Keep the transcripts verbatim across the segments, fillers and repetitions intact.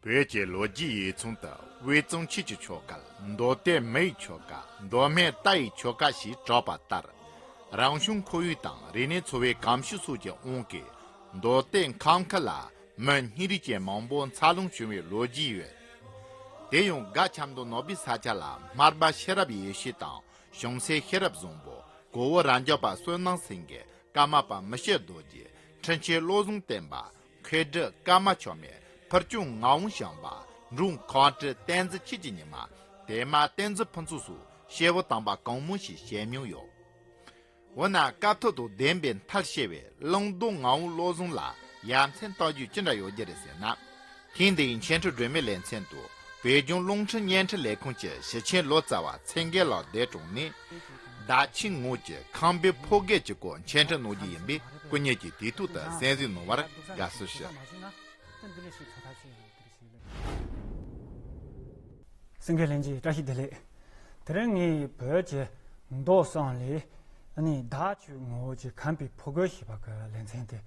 བོད་ཀྱི་ལོ་རྒྱུས་ཡིག་ཚང་དུ་དབུས་གཙང་ཆོས་ཀྱི་ཆོལ་ཁ། མདོ་སྟོད་མི་ཡི་ཆོལ་ཁ། མདོ་སྨད་རྟ་ཡི་ཆོལ་ཁ་ཞེས་གྲགས་པ་ལྟར། རང་བྱུང་ཁོར་ཡུག་དང་རིག་གནས་འཚོ་བའི་གོམས་གཤིས་སོགས་ཀྱི་དབང་གིས། མདོ་སྟོད་ཁམས་ཁུལ་ལ་མི་སྙིང་རུས་ཅན་མང་པོ་འཚར་ལོངས་བྱུང་བའི་ལོ་རྒྱུས་ཡོད། དེ་ཡང་སྒ་ཆབ་མདོ་ནག་པོའི་ས་ཆ་ལ་སྨར་པ་ཤེས་རབ་ཡེ་ཤེས་དང་། བྱང་སེམས་ཤེས་རབ་བཟང་པོ། གོ་བོ་རབ་འབྱམས་པ་བསོད་ནམས་སེང་གེ། ཀརྨ་པ་མི་ཤེས་རྡོ་རྗེ། འཕྲིན་ཆེན་བློ་བཟང་བསྟན་པ། མཁས་གྲུབ་ཀརྨ་ཆགས་མེད། ཕུར་ལྕོག་ངག་དབང་བྱམས་པ། འབྲོང་ཁ་སྤྲུལ་བསྟན་འཛིན་ཆོས་ཀྱི་ཉི་མ། དེ་མ་བསྟན་འཛིན་ཕུན་ཚོགས་སོགས་སྐྱེས་བུ་དམ་པ་གང་མང་ཞིག་བྱོན་མྱོང་ཡོད། འོ་ན་སྐབས་ཐོག་ཏུ་བདེན་པའི་མཐར་ཕྱིན་པའི་གླང་རྡོ་ངག་དབང་བློ་བཟང་ལ་ཡ་མཚན་བཏགས་རྒྱུ་ཅི་འདྲ་ཡོད་རྒྱུ་རེད་ཟེར་ན། ཐེངས་འདིའི་འཆད་ཁྲིད་སྒྲོན་མེའི་ལེ་ཚན་དུ་བོད་ལྗོངས་རླུང་འཕྲིན་བརྙན་འཕྲིན་ལས་ཁུངས་ཀྱི་ཞིབ་མཆན་ལོ་ཙཱ་བ་ཚེ་རྒྱལ་ལགས་འདས་གྲོངས་ནས། བདག་ཆེས་ངོས་ཀྱིས་ཁམས་པའི་ཕོ་རྒོད་ཀྱི་སྐོར་འཆད་ཁྲིད་གནང་རྒྱུ་ཡིན་པས་སྐུ་ཉིད་ཀྱིས་དུས་ཐོག་ཏུ་གསན་གཟིགས་གནང་བར་དགའ་བསུ་ཞུ། སེང་གེ་ལྷན་རྒྱས་བཀྲ་ཤིས་བདེ་ལེགས། དེ་རིང་ངས་བོད་ཀྱི་མདོ་གསུམ་ལས་ནི་བདག་ཆེས་ངོས་ཀྱིས་ཁམས་པའི་ཕོ་རྒོད་ཞེས་པ་གི་ལེ་ཚན་དེ་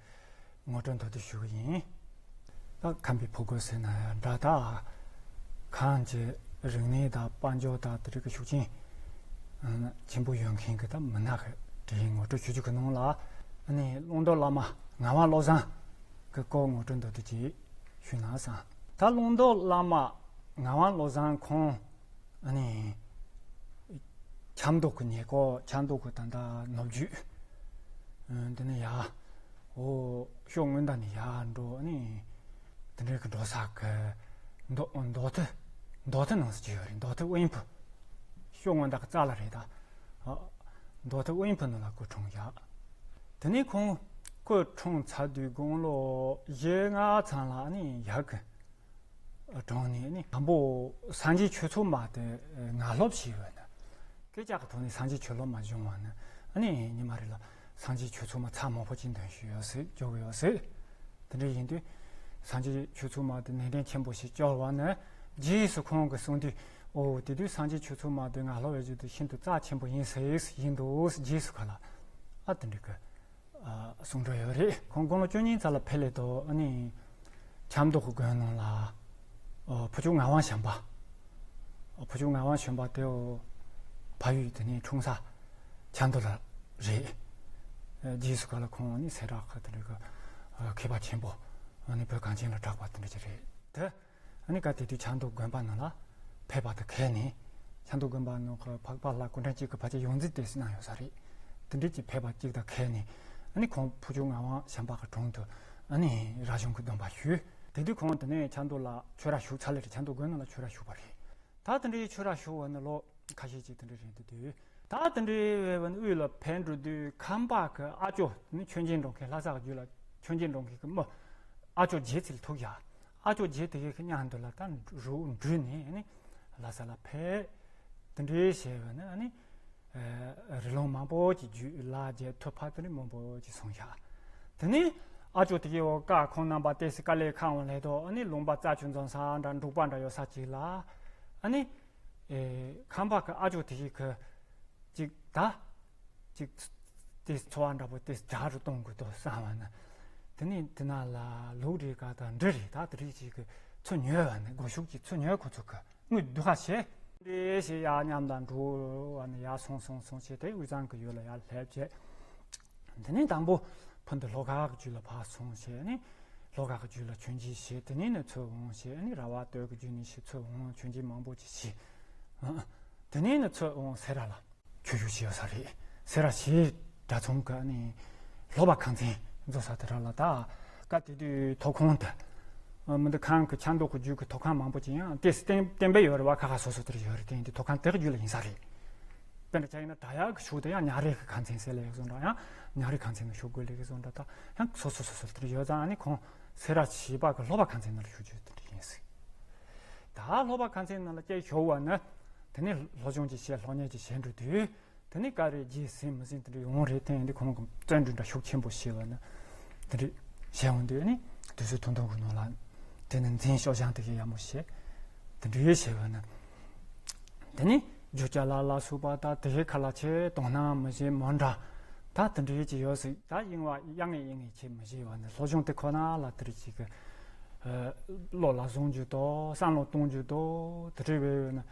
ངོ་སྤྲོད་མདོར་བསྡུས་ཞུ་གི་ཡིན། ད་ཁམས་པའི་ཕོ་རྒོད་ཟེར་ན་ཡང་འདྲ། ད་ཁམས་ཀྱི་རིག་གནས་དང་དཔལ་འབྱོར་དང་དེ་རིགས་ཀྱི་ཤུགས་རྐྱེན་ཆེན་པོ་ཡོད་མཁན་གྱི་ད་མི་སྣ་གི་གྲས་ངོ་སྤྲོད་ཞུ་རྒྱུ་གི་ནང་ལ་ནི་ཀློང་རྡོལ་བླ་མ་ངག་དབང་བློ་བཟང་གི་སྐོར་ངོ་སྤྲོད་མདོར་བསྡུས་ཅིག་ཞུས་ན་བསམ། ད་ཀློང་རྡོལ་བླ་མ་ངག་དབང་བློ་བཟང་ཁོང་ཨ་ནི་ཆབ་མདོ་གི་ཉེ་འཁོར། ཆབ་མདོ་གི་ད་ལྟ་ནུབ་རྒྱུད། ཨ། འདི་ནས་ཡ། འོ། ཤོག་སྔོན་བརྡ་ནས་ཡར་འགྲོ་ནས་དེ་འདྲའི་གི་འགྲོ་ས་གི་མདོ་མདོ་སྟོད། མདོ་སྟོད་ནང་ཟེར་གྱི་ཡོད་རེད། མདོ་སྟོད་དབེན་ཕུ། ཤོག་སྔོན་བརྡ་གི་རྩ་ལ་རེད་ད། ཨ། མདོ་སྟོད་དབེན་ཕུ་ནང་ལ་སྐུ་འཁྲུངས་ཡ། དེ་ནས་ཁོང་སྐུ་འཁྲུངས་ཚར་དུས་དགུང་ལོ་བཞི་ལྔ་ཙམ་ལ་ནི་ཡར་གི་གྲོངས་ནས་ནི་དང་པོ་སངས་རྒྱས་ཆོས་ཚོགས་མ་དེ་ངག་སློབ་བྱས་ཡོད་ནི། སྐད་ཆ་གི་ཐོག་ནས་སངས་རྒྱས་ཆོས་སློབ་མ་བྱུང་བ་ནི་ཨ་ནི་ཉི་མ་རེ་ལ་སངས་རྒྱས་ཆོས་ཚོགས་མ་ཚར་མང་པོ་ཅིག་འདོན་ཞུས་ཡོད་ཟེར། སྐྱོར་གི་ཡོད་ཟེར། དེ་འདྲ་ཡིན་དུས་སངས་རྒྱས་ཆོས་ཚོགས་མ་དེ་ནན་ཏན་ཆེན་པོ་ཞིག་སྐྱོར་བ་ནི་རྗེས་སུ་ཁོང་གིས་གསུངས་དུས། འོ། དེ་དུས་སངས་རྒྱས་ཆོས་ཚོགས་མ་དེ་ངག་སློབ་བྱེད་རྒྱུ་དེ་ཤིན་ཏུ་རྩ་ཆེན་པོ་ཡིན་ཟེར། ཡིན་འདུག་རྗེས་སུ་ཁ་ལ་ཨ་དེ་འདྲ་གི་ཨ། གསུང་གྲོས་ཡོད་རེད། ཁོང་དགུང་ལོ་བཅུ་གཉིས་ཙམ་ལ་ཕེབས་ལེ་དོ། ཨ་ནི་ཆབ་མདོ་གི་དགོན་ནང་ལ། ཨོ། ཕུར་ལྕོག་ངག་དབང་བྱམས་པ། ཨོ། ཕུར་ལྕོག་ངག་དབང་བྱམས་པ་དེ། ཨོ། ཕ་ཡུལ་དེ་ནས་འཁྲུངས་ས་ཆབ་མདོ་ལ་རེད། ཨ། རྗེས་སུ་ག་ལ་ཁོང་ནི་སེ་ར་ཁ་དེ་འདྲ་གི་ཨ། མཁས་པ་ཆེན་པོ། ཨ་ནི་བོད་གངས་ཅན་ལ་གྲགས་པ་དེ་འདྲ་ཅིག་རེད་དེ། ཨ་ནི་སྐབས་དེ་དུས་ཆབ་མདོ་དགོན་པ་ནང་ལ་ཕེབས་པ་དང་ཁེལ་ནས། ཆབ་མདོ་དགོན་པ་ནང་གི་འཕགས་པ་ལྷ་སྐུ་ཕྲེང་གཅིག་གི་ཕལ་ཆེར་ཡོངས་འཛིན་དེ་གནང་ཡོད་ས་རེད། དེ་འདྲ་ཅིག་ཕེབས་པ་གཅིག་དང་ཁེལ་ནས། ཨ་ནི་ཁོང་ཕུར་ལྕོག་ངག་དབང་བྱམས་པ་གི་དྲུང་དུ་ཨ་ནི་རབ་བྱུང་གི་སྡོམ་པ་ཞུས། དེ་དུས་ཁོང་དེ་ནས་ཆབ་མདོ་ལ་ཆོས་ར་ཞུགས་ཚར་ལེ་རེད། ཆབ་མདོ་དགོན་ནང་ལ་ཆོས་ར་ཞུགས་པ་རེད། ད་དེ་འདྲའི་ཆོས་ར་ཞུགས་པ་ནི་ལོ་ཁ་ཤས་ཅིག་དེ་འདྲ་རེད་འདུག་དུས། ད་དེ་འདྲའི་བས་པ་ནི་དབུས་ལ་ཕེབས་འགྲོ་དུས་ཁམས་པ་གི་ཨ་ཅོ་ནི་མཆོད་མཇལ་འགྲོ་མཁན། ལྷ་ས་གི་རྒྱུད་ལ་མཆོད་མཇལ་འགྲོ་མཁན་གི་མི་ཨ་ཅོ་བརྒྱད་ཙམ་ཐུག་ཡ། ཨ་ཅོ་བརྒྱད་དེ་གའི་གི་མཉམ་དུ་ལ་ད་རུ་འགྲུལ་ནས་ནི་ལྷ་ས་ལ་ཕེབས། དེ་འདྲའི་བྱས་པ་ནི་ཨ་ནི། ཨ། རི་ལུང་མང་པོ་ཅིག་བརྒྱུད། ལ་བརྒྱད་ཐུབ་ཕ་དེ་འདྲ་མང་པོ་ཅིག་སོང་ཤག་དེ་ནས་ཨ་ཅོ་དེ་གའི་འོ་ཀ་ཁོང་རྣམ་པ་ཏོག་ཙམ་དཀའ་ལས་ཁག་འོང་ལེ་དོ། ཨ་ནི་ལུང་པ་རྩྭ་ཆུ་འཛོམས་ས་འདྲ། འབྲོག་པ་འདྲ་ཡོད་ས་ཅིག་ལ། ཨ་ནི། ཨེ། ཁམས་པ་གི་ཨ་ཅོ་དེ་གའི་གི་ཅིག་ད་ཅིག་དེ་འཚོ་བ་འདྲ་པོ་དེ་རྒྱག་རུ་གཏོང་དགོས་དོ་བསམ་བ་ནི། དེ་ནས་དེ་ན་ལ་ལུག་རེ་ག་དང་འབྲི་རེ་ད་དེ་རིགས་ཅིག་གི་ཚུར་ཉོས་པ་ནི། སྒོ་ཕྱུགས་ཀྱིས་ཚུར་ཉོས། ཁོ་ཚོ་གི་དངུལ་བསྡུ་ཁ་བྱས། འདྲེ་ཞེས་ཡར་མཉམ་དང་འགྲོ་བ་ནི་ཡར་སོང་སོང་སོང་བྱས་ཏེ་དབུས་གཙང་གི་ཡུལ་ལ་ཡར་སླེབས་བྱས། དེ་ནས་དང་པོ་ཕུ་ནུ་ལྷོ་ཁ་གི་རྒྱུད་ལ་ཕར་སོང་བྱས་ནས་ལྷོ་ཁ་གི་རྒྱུད་ལ་མཆོད་མཇལ་བྱས། དེ་ནས་ནི་ཚུར་འོང་བྱས་ནི་ར་བ་སྟོད་ཀྱི་རྒྱུད་ནས་ཕྱིར་ཚུར་འོང་། མཆོད་མཇལ་མང་པོ་ཅིག་བྱས། ཨ། དེ་ནས་ནི་ཚུར་འོང་སེ་ར་ལ། ཆོས་ཞུགས་བྱས་ཡོད་ས་རེད། སེ་ར་བྱེས་གྲྭ་ཚང་གི་ནི་ལྷོ་པ་ཁང་ཚན་འཛུགས་ས་དེ་ར་ལ། ད་སྐབས་དེ་དུས་ཐོབ་ཁང་དེ་མི་འདི་ཁམས་གི་ཆབ་མདོ་གི་རྒྱུད་ཀྱི་ཐོབ་ཁང་མང་པོ་ཅིག་ཡང་ཏོག་ཙམ་བསྟན་བསྟན་པ་ཡོད་རེད་པ། ཁ་ཁ་སོ་སོ་དེར་ཡོད་རེད། དེ་ཡིན་དུས་ཐོབ་ཁང་དེ་གི་རྒྱུད་ལ་ཡིན་ས་རེད། དཔེར་ན་ཆ་བཞག་ན་བྲག་གཡབ་ཀྱི་ཕྱོགས་དེ་ཡང་ཉག་རི་གི་ཁང་ཚན་ཟེར་ལེ་ཡོད་བཟོ་འདྲ། ཡང་ཉག་རི་ཁང་ཚན་ནང་བཞུགས་དགོས་ལེ་ཡོད་བཟོ་འདྲ། ད་ཡང་སོ་སོ་སོ་སོ་དེར་ཡོད་ཙང་། ཨ་ནི་ཁོང་སེ་ར་བྱེས་པ་གི་ལྷོ་པ་ཁང་ཚན་ནང་ལ་བཞུགས་རྒྱུ་དེ་འདྲ་ཡིན་སྲིད། ད་ལྷོ་པ་ཁང་ཚན་ནང་ལ་སྐྱེས་བཞུགས་པ་ནི། དེ་ནས་སློབ་སྦྱོང་ཅིག་བྱས། སློབ་གཉེར་ཅིག་བྱས་འགྲོ་དུས། དེ་ནས་བཀའ་རེ་རྗེས་ཟིན་མི་ཟིན་དེ་འདྲ་ཡོང་རེད། དེ་ཡིན་དུས་ཁོང་གི་བརྩོན་འགྲུས་འདྲ་ཤུགས་ཆེན་པོ་བྱས་པ་ནི། དེ་འདྲ་བྱས་འོང་དུས་ནི་དུས་ཚོད་ཐུང་ཐུང་གི་ནང་ལ་དེ་ནི་འཛིན་སྐྱོང་སྦྱང་དེ་གའི་ཡག་མོ་བྱས། དེ་འདྲ་བྱས་པ་ནི། དེ་ནས་རྒྱུ་ཆ་ལ་ལ་སོགས་པ་ད་དེ་གའི་ཁ་ལ་ཆེ་དོ་སྣང་མི་བྱེད་མོ་འདྲ། ད་དེ་འདྲ་ཅིག་ཡོད་སྲིད། ད་ཡིན་པ་ཡ་ངེས་ཡིན་ངེས་ཆེ་མི་བྱེད་པ་ནི། སློབ་སྦྱོང་དེ་ཁོ་ན་ལ་དེ་འདྲ་ཅིག་གི་ བློ་ལ་བཟུང་རྒྱུ་དང་བསམ་བློ་གཏོང་རྒྱུ་དང་དེ་འདྲ་བས་ཡོད་ན།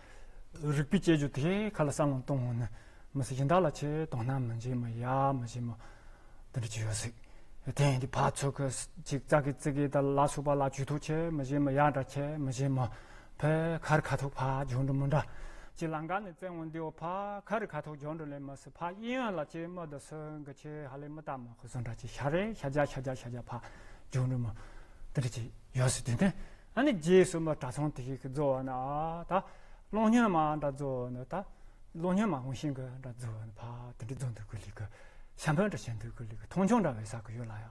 རིག་པའི་སྐྱེ་རྒྱུ་དེ་ཁ་ལ་བསམ་བློ་གཏོང་འོང་ན་མི་སྲིད་གཞན་དག་ལ་ཆེ་དོ་སྣང་མི་བྱེད་མི་ཡ་མི་བྱེད་མི་དེ་འདྲ་ཅིག་ཡོད་སྲིད། དེ་ཡིན་དུས་ཕར་ཚུར་གི་ཅིག་ཙག་གི་ཙིག་གི་ད་ལ་སོགས་པ་ལ་ཇུས་གཏོགས་ཆེ་མི་བྱེད་མི་ཡ་འདྲ་ཆེ་མི་བྱེད་མི་ཕར་ཁར་ཁ་ཐུག་ཕར་རྒྱུག་འགྲོ་མི་འདྲ་ཅིག་ལམ་ཁ་ནས་བཙན་འོང་འདིའོ་ཕར་ཁར་ཁ་ཐུག་རྒྱུག་འགྲོ་ལེ་མི་སྲིད་ཕར་གཡས་གཡོན་ལ་ཅིག་མི་དང་སུ་གི་ཆེ་ཧ་ལས་མི་ལྟ་མི་ཁོ་བཟོ་འདྲ་ཅིག་ཤ་རེ་ཤ་རྒྱག་ཤ་རྒྱག་ཤ་རྒྱག་ཕར་རྒྱུག་འགྲོ་མི་དེ་འདྲ་ཅིག་ཡོད་སྲིད། དེ་ནས་ཨ་ནི་རྗེས་སུ་མི་གྲྭ་ཚང་དེ་ཞིག་གི་རྫོགས་བ་ན་ཨ་ད་སློབ་གཉེར་མ་འདྲ་རྫོགས་བ་ན་ད་སློབ་གཉེར་མ་འོང་ཤིང་གི་འདྲ་རྫོགས་བ་ན་ཕ་དེ་འདྲ་རྫོགས་འདུག་གི་ལི་གི་ཤ་འཕོན་འདྲ་བྱེད་འདུག་གི་ལི་གི་མཐོང་ཆུང་འདྲ་བའི་ས་གི་ཡོད་ལ་ཡ་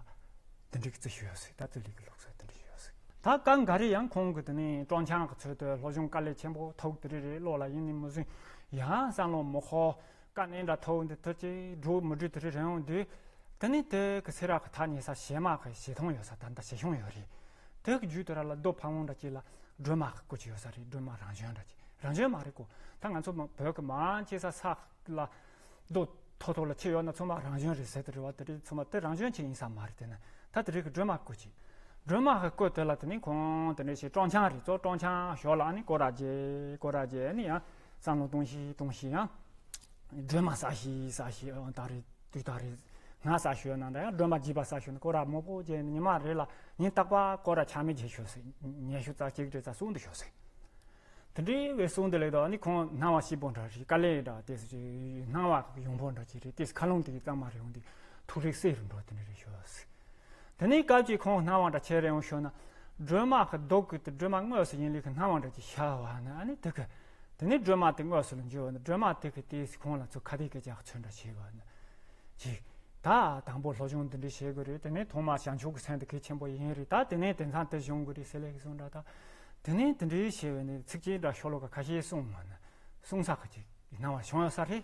དེ་འདྲ་གི་རྩི་ཤིག་ཡོད་སྲིད། ད་རྩི་ལི་གི་ལུགས་སྲོལ་དེ་འདྲ་ཞིག་ཡོད་སྲིད། ད་གང་ག་རེ་ཡང་ཁོང་གི་དེ་ནས་སྤྲང་འཁྱམ་གི་ཚོད་དུ་སློབ་སྦྱོང་དཀའ་ལས་ཆེན་པོ་ཐོག་དེ་རེ་རེ་བློ་ལ་ཡིན་ནི་མི་བཟུང་ཡང་བསམ་བློ་མི་ཧོ། དཀའ་གནད་འདྲ་ཐོག་འདི་ཐུར་གྱིས་འགྲོ་མི་འགྲོ་དེ་རིང་རིང་འདུག་དེ་ནི་དེ་གི་སེ་ར་གི་ཐག་ཉེ་ས་བྱེ་མ་གི་བྱེ་ཐང་ཡོད་ས་ད་ལྟ་བྱེ་གཞུང་ཡོད་རེད། དེ་གི་རྒྱུད་དེ་ར་ལ་རྡོ་ཕ་བོང་འདྲ་ཅིག་ལ་སྒྲོལ་མ་གི་སྐུ་ཅིག་ཡོད་ས་རེད། སྒྲོལ་མ་རང་བྱོན་འདྲ་ཅིག་རང་བྱོན་མ་རེད་གོ། ད་ང་ཚོ་མ་བོད་གི་མང་ཆེ་ས་ས་ལ་རྡོ་ཐོག་ཐོག་ལ་ཆེ་ཡོད་ན་ཚང་མ་རང་བྱོན་རེད་ཟེར་དེ་རེད་བ། དེ་རེད་ཚང་མ་དེ་རང་བྱོན་ཅིག་ཡིན་ས་མ་རེད། དེ་ན་ད་དེ་རིགས་གི་སྒྲོལ་མ་སྐུ་ཅིག་སྒྲོལ་མ་གི་སྐུ་དེ་ལ་དེ་ནི་ཁོང་དེ་འདྲ་ཞིག་སྤྲང་འཁྱམ་རེད་ཙོ། སྤྲང་འཁྱམ་ཞོར་ལ་ཨ་ནི་སྐོར་ར་རྒྱས་སྐོར་ར་རྒྱས་ཨ་ནི་ཡང་བསམ་བློ་གཏོང་ཤིག་གཏོང་ཤིག་ཡང་སྒྲོལ་མ་ས་ཞིག་ས་ཞིག་ཨང་ད་རེད་དུས་ད་རེད་ང་ས་ཞོད་ན་འདྲ་ཡང་སྒྲོལ་མ་བགྱིས་པ་ས་ཞོད་ན་སྐོར་ར་མོག་པོ་རྒྱས་ཉི་མ་རེ་ལ་ཉིན་རྟག་པ་སྐོར་ར་ཆ་མེད་རྒྱས་ཤོད་ཟེར། ཉལ་ཤོད་རྩ་གཅིག་རེ་རྩ་གསུམ་དུ་ཤོད་ཟེར། དེ་འདྲའི་བའི་གསུང་དེ་ལས་དོ་ནི་ཁོང་སྣང་བ་སྐྱིད་པོ་འདྲ་ཞིག་དཀའ་ལས་འདྲ་ཏེ་སུ་ཅིག་སྣང་བ་ཡོང་པོ་འདྲ་ཅིག་རེད། ཏེ་སུ་ཁ་ལོང་དེ་གི་གཙང་མ་རེད། འོང་དེ་ཐུགས་རིག་སེ་རུ་འགྲོ་དེ་འདྲ་རེད་ཤོད་ཟེར། དེ་ནས་སྐབས་ཅིག་ཁོང་སྣང་བ་འདྲ་ཆེ་རེ་ཡོང་ཤོད་ན་སྒྲོལ་མ་གི་རྡོ་གི་དེ་སྒྲོལ་མ་དངོས་སུ་ཡིན་ལུགས་ཀྱི་སྣང་བ་འདྲ་ཅིག་ཤར་བ་ན་ཨ་ནི་དེ་གི་དེ་ནས་སྒྲོལ་མ་དེ་དངོས་སུ་ལ་འཇུ་བ་ན་སྒྲོལ་མ་དེ་གི་ཏེ་སུ་ཁོང་ལ་ཚུར་ཁ་བདེ་སྐད་ཆ་ཚུར་འདྲ་བྱེད་བ་ན་ཅིག་ད་དང་པོ་སློབ་སྦྱོང་འདི་འདྲ་བྱེད་དགོས་རེད། དེ་ནས་ཐོག་མ་བྱང་ཆུབ་ཀྱི་སེམས་དེ་གལ་ཆེན་པོ་ཡིན་རེད། ད་དེ་ནས་དེང་སང་དེ་སྦྱོང་དགོས་རེད་ཟེར་ལེ་གསུངས་འདྲ། ད་དེ་ནས་དེ་འདྲའི་བྱས་པའི་ནས་ཚིགས་བཅད་འདྲ་ཤོ་ལོ་ཀ་ཁ་ཤས་གསུངས་མ་ན་གསུངས་ས་ཁ་ཅིག་སྣང་བ་བྱུང་ཡོད་ས་རེད།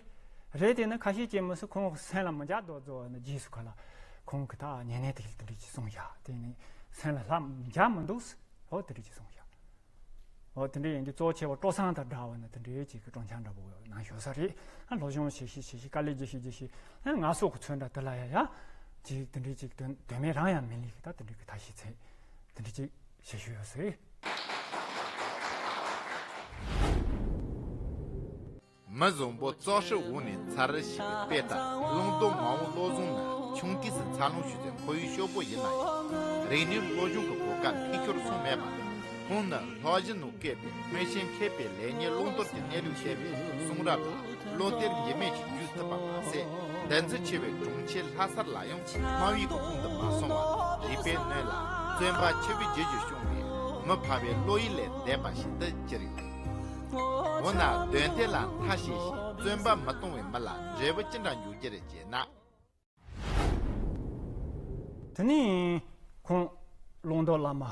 རེད་དེ་ནི་ཁ་ཤས་ཀྱིས་མི་སུ་ཁོང་སེམས་ལ་མི་འཇགས་རྡོ་རྫོགས་ནི་རྗེས་སུ་ཁ་ལ་ཁོང་གི་ད་ཉེ་གནས་དེ་དེ་འདྲ་ཅིག་གསུངས་བཞག་དེ་ནི་སེམས་ལ་ལྷ་མི་འཇགས་མི་འདུག་ཟེར། འོ་དེ་འདྲ་ཅིག་གསུངས་བཞག་འོ་དེ་འདྲ་ཡིན་དུས་གཙོ་ཆེ་བ་སྤྲོ་བསམ་དང་འདྲ་བ་ནི་དེ་འདྲའི་ཅིག་གི་སྤྲང་འཁྱམ་འདྲ་པོ་ནང་ཞོག་ས་རེད། ཨ་སློབ་སྦྱོང་བྱེད་ཤེས་བྱེད་ཤེས་དཀའ་ལས་རྒྱག་ཤེས་རྒྱག་ཤེས་ཨ་ང་སོགས་ཀྱི་ཚོན་འདྲ་དེ་ལ་ཡ་ཡ་ཅིག་དེ་འདྲའི་ཅིག་དོན་དོན་མེད་རང་ཡང་མི་ལུས་ཀྱི་ད་དེ་འདྲའི་གི་ཐ་ཤི་ཚེ་དེ་འདྲ་ཅིག་བྱེད་ཤེས་ཡོད་ཟེར། མི་བཟང་པོ་ཙོག་ཧྲི་འོག་ནས་ཚར་རི་ཞིག་གི་དཔེ་ལྟར་རླུང་རྟ་མང་བོ་བློ་བཟུང་ན་ཆུང་དུས་སུ་འཚར་ལོངས་ཞུ་ཚེ་ཁོར་ཡུག་སྐྱོ་པོ་ཡིན་ན་ཡང་རིག་གནས་སློབ་སྦྱོང་གི་གོ་སྐབས་འཕེལ་ཤོར་སོང་མེད་པ། ཁོང་ནི་ལྷོ་གཞིས་ནང་བསྐོས་པའི་སྔོན་ཆད་མཁས་པའི་ལས་གཉེར་བླང་དོར་གྱི་གནས་ལུགས་བཤད་པའི་གསུང་རབ་ལ་བློ་གཏད་འགྱུར་མེད་ཅིག་བརྒྱུད་ཐུབ་པ་མ་ཟད། འདི་ཚོ་ཆེ་བའི་གྲོང་ཁྱེར་ལྷ་སར་ལ་ཡང་སྨྲ་བའི་གོ་འཕང་དུ་མ་སོང་བར་རིག་པའི་སྣོད་ལ་བརྩོན་པ་ཆེ་བའི་རྒྱུ་ཞིག་བྱུང་བས་མི་ཕལ་བའི་བློ་ཡུལ་ལས་འདས་པ་ཞིག་ཏུ་གྱུར་ཡོད། འོ་ན་དོན་དེ་ལ་མཐའ་བཞེས་ཤིང་བརྩོན་པ་མི་གཏོང་བའི་མི་ལ་འབྲས་བུ་ཅི་འདྲ་འབྱུང་རྒྱུ་རེད་ཅེ་ན། དེ་ནས་ཁོང་ཀློང་རྡོལ་བླ་མ་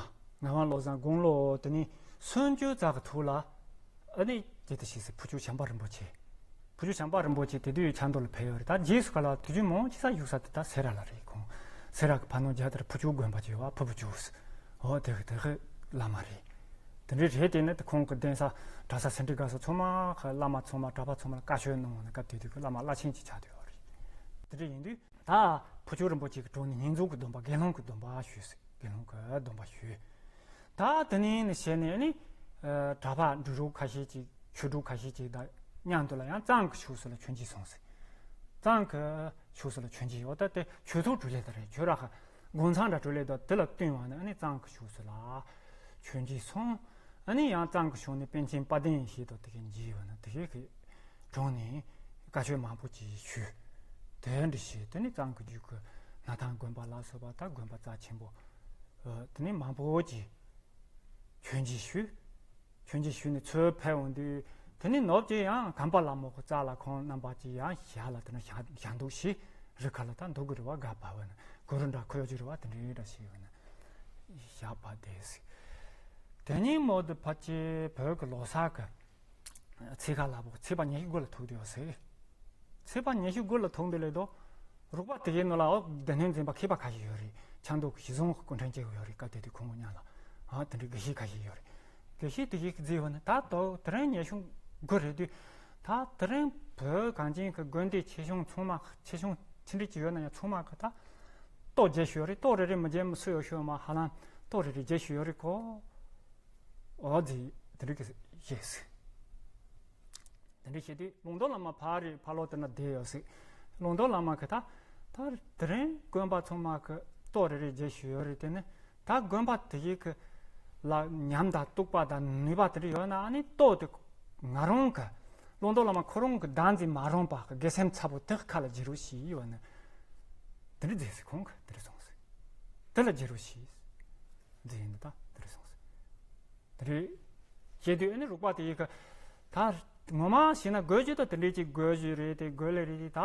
ངག་དབང་བློ་བཟང་དགུང་ལོ་དེ་ནས་སུམ་ཅུ་རྩ་གི་ཐོག་ལ་ཨ་ནི་དེ་ལྟ་ཞིག་སེ་ཕུར་ལྕོག་བྱམས་པ་རིན་པོ་ཆེ། ཕུར་ལྕོག་བྱམས་པ་རིན་པོ་ཆེ་དེ་དུས་ཆབ་མདོ་ལ་ཕེབས་ཡོད་རེད། ད་རྗེས་སུ་ག་ལ་དུས་རྒྱུན་མང་ཆེ་ས་བཞུགས་ས་དེ་ད་སེ་ར་ལ་རེད། ཁོང་སེ་ར་གི་ཕ་ནོར་རྒྱ་དར་ཕུར་ལྕོག་དགོན་པ་ཅིག་ཡོད་བ། ཕུར་བུ་ཅོག་ཟེར། འོ་དེ་གི་དེ་གི་བླ་མ་རེད། དེ་འདྲའི་རེད། དེ་ནི་དེ་ཁོང་གི་གདན་ས་གྲྭ་ས་སེ་འབྲས་དགའ་ས་ཚང་མ་གི་བླ་མ་ཚང་མ་གྲྭ་པ་ཚང་མ་ལ་བཀའ་ཆོས་གནང་བ་ནི་སྐབས་དེ་དུས་གི་བླ་མ་བླ་ཆེན་གྱི་ཆགས་བསྡད་ཡོད་རེད། དེ་འདྲ་ཡིན་དུས་ད་ཕུར་ལྕོག་རིན་པོ་ཆེ་གི་དྲུང་ནས་བསྙེན་རྫོགས་ཀྱི་སྡོམ་པ་དགེ་སློང་གི་སྡོམ་པ་ཞུས་ཟེར། དགེ་སློང་གི་སྡོམ་པ་ཞུས། ད་དེ་ནས་ནི་བྱས་ནས་ནི་གྲྭ་པ་འབྲུ་རུ་ཁ་ཤས་ཅིག་ཆོས་དྲུག་ཁ་ཤས་ཅིག་དང་མཉམ་དུ་ལ་ཡང་གཙང་གི་ཕྱོགས་སུ་ལ་ཆོས་འབྱེད་སོང་ཟེར། གཙང་གི་ཕྱོགས་སུ་ལ་ཆོས་འབྱེད་འོ་ད་དེ་ཆོས་ཐོག་གྲོལ་ལེ་ད་རེད། ཆོས་ར་ཁ་དགོན་ཚང་འདྲ་གྲོལ་ལེ་ད་དེ་ལ་བསྟུན་བ་ནི་ནི་གཙང་གི་ཕྱོགས་སུ་ལ་ཆོས་འབྱེད་སོང་། ཨ་ནི་ཡང་གཙང་གི་ཕྱོགས་ནས་པཎ་ཆེན་དཔལ་ལྡན་ཡེ་ཤེས་དང་དེ་གའི་མཇལ་བ་ན་དེ་གའི་གི་དྲུང་ནས་བཀའ་ཆོས་མང་པོ་ཅིག་ཞུས། དེ་འདྲ་བྱས་དེ་ནས་གཙང་གི་རྒྱུད་ཀྱི་སྣར་ཐང་དགོན་པ་ལ་སོགས་པ་ད་དགོན་པ་རྩ་ཆེན་པོ་དེ་ནས་མང་པོ་ཅིག་ཆོས་འབྱེད་ཞུས། ཆོས་འབྱེད་ཞུས་ནས་ཚུར་ཕེབས་འོང་དུས་དེ་ནས་ནོར་གྱི་ཡང་གམ་པ་ལ་མོ་ཁོ་རྩ་ལ་ཁོང་རྣམ་པ་ཅིག་ཡང་ཞག་ལ་དེ་ནས་ཞག་འདུག་ཞིག་རི་ཁ་ལ་ད་འདུག་གི་རེད་བ། དགའ་བ་བ་ན་གུ་རུ་འདྲ་ཁོ་ཡོད་ཀྱི་རེད་བ། དེ་འདྲའི་འདྲ་ཞིག་ཡོད་ན་ཞག་པ་དེ་སྲིད། དེ་ཉིན་མོ་དུ་ཕ་ཆེ་བོད་ཀྱི་ལོ་གསར་གི་ཚེས་ཁ་ལ་བོ་ཚེས་པ་ཉི་ཤུ་དགུ་ལ་ཐུག་དུ་ཡོད་ཟེར། ཚེས་པ་ཉི་ཤུ་དགུ་ལ་ཐུག་འདི་ལས་དོ། རུག་པ་དེ་གའི་ནང་ལ་འོ་སྡེ་སྣོད་འཛིན་པ་མཁས་པ་ཁ་ཤས་ཡོད་རེད། ཆབ་མདོ་གི་གཞི་བཟུང་གི་སྐུ་ཕྲེང་སྐྱེ་བོ་ཡོད་རེད། སྐབས་དེ་དུས་ཁོང་གི་མཉམ་ལ་ཨ་དེ་འདྲའི་དགེ་བཤེས་ཁ་ཤས་ཡོད་རེད། དགེ་བཤེས་དེ་གའི་གི་རྫི་བ་ནི་ད་དོ་དེ་རིང་ཉི་ཤུ་དགུ་རེད་དུས་ད་དེ་རིང་བོད་གངས་ཅན་གི་དགོན་སྡེ་ཆེ་ཆུང་ཚང་མ་ཆེ་ཆུང་ཆི་འདྲ་ཅིག་ཡོད་ན་ཡང་ཚང་མ་གི་ད་ལྟོ་བརྒྱབ་ཤོད་རེད། ལྟོ་རེ་རེ་མི་བརྒྱབ་མི་སུ་ཡོད་ཤོད་མ་ཧ་ལམ་ ཏོག་རེ་རེ་བརྗེ་ཞུ་ཡོད་རེད་ཁོ། འོ་དེ་དེ་རིགས་ཀྱི་བཤད་ཟིག་དེ་འདྲ་བཤད་དུས་ལུང་རྟོགས་བླ་མ་ཕ་རེད་ཕ་ལོ་དེ་ན་བསྡད་ཡོད་ཟིག་ལུང་རྟོགས་བླ་མ་གི་ད་ད་དེ་རིང་དགོན་པ་ཚང་མ་གི་ཏོག་རེ་རེ་བརྗེ་ཞུ་ཡོད་རེད། དེ་ནི་ད་དགོན་པ་དེ་ཡི་གི་ལ་ཉམས་དང་རྟོགས་པ་དང་ནུས་པ་དེ་འདྲ་ཡོད་ན་ཨ་ནི་ཏོག་དེ་ང་རང་གི་ལུང་རྟོགས་བླ་མ་ཁོ་རང་གི་བདག་འཛིན་མ་རུངས་པ་གི་དགེ་སེམས་ཚ་པོ་དེ་ཁ་ལ་བརྗེ་རོགས་ཞུས་ཡོད་ནི་དེ་འདྲ་མཛད་ཟིག་ཁོང་གི་དེ་འདྲ་སོང་ཟིག་དེ་ལ་བརྗེ་རོགས་ཞུས་མཛད་ཡིན་ད་དེ་འདྲ་སོང་ཟིག་དེ་རེད། བྱས་དུས་ཨ་ནི་རིག་པ་དེ་ཡི་ག་ད་ངོ་མ་བྱས་ན་དགོས་རྒྱུ་ད་དེ་འདྲས་ཅིག་དགོས་རྒྱུ་རེད་དེ་དགོས་ལེ་རེད་དེ་ད་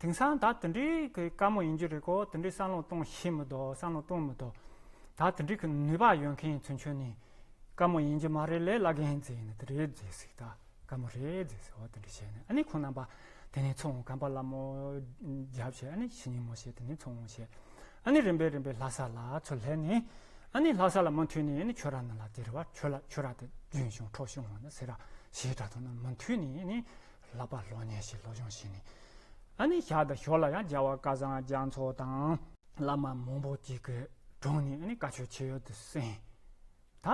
དེང་སང་ད་དེ་འདྲས་ཀྱི་དཀའ་མོ་ཡིན་རྒྱུ་རེད་གོ། དེ་འདྲས་བསམ་བློ་གཏོང་ཤེས་མི་འདུག་བསམ་བློ་གཏོང་མི་འདུག་ད་དེ་འདྲས་ཀྱི་ནུས་པ་ཡོད་མཁན་ཚུན་ཆོད་ནས་དཀའ་མོ་ཡིན་རྒྱུ་མ་རེད་ལས་ལ་རྒན་ཟེར་ཡིན་ན་དེ་རེད་ཟེར་ཟིག་ད་དཀའ་མོ་རེད་ཟེར་ཟེར་བ་དེ་འདྲས་བྱས་ནས་ཨ་ནི་ཁོང་རྣམ་པ་དེ་ནས་ཚོང་གམ་པ་ལ་མོ་རྒྱབ་བྱས་ཨ་ནི་ཕྱི་ཉིན་མོ་བྱས་དེ་ནས་ཚོང་བྱས་ཨ་ནི་རིམ་པས་རིམ་པས་ལྷ་ས་ལ་ཚུར་སླེབས་ནས་ཨ་ནི་ལྷ་ས་ལ་མུ་མཐུད་ནས་ཨ་ནི་ཆོས་ར་ནང་ལ་དེ་རེད་བ། ཆོས་ལ་ཆོས་ར་དེ་རྒྱུན་བྱུང་འཕྲོ་བྱུང་བ་ན་ཟེར་ར་ཞེས་དྲ་ཐོག་ན་མུ་མཐུད་ནས་ཨ་ནི་བསླབ་པ་སློབ་གཉེར་བྱས་སློབ་སྦྱོང་བྱས་ནས་ཨ་ནི་ཞག་དང་ཞོར་ལ་ཡང་རྒྱལ་བ་སྐལ་བཟང་རྒྱ་མཚོ་དང་བླ་མ་མང་པོ་ཅིག་གི་དྲུང་ནས་ཨ་ནི་བཀའ་ཆོས་ཆེ་ཡོད་དུ་གསན། ད་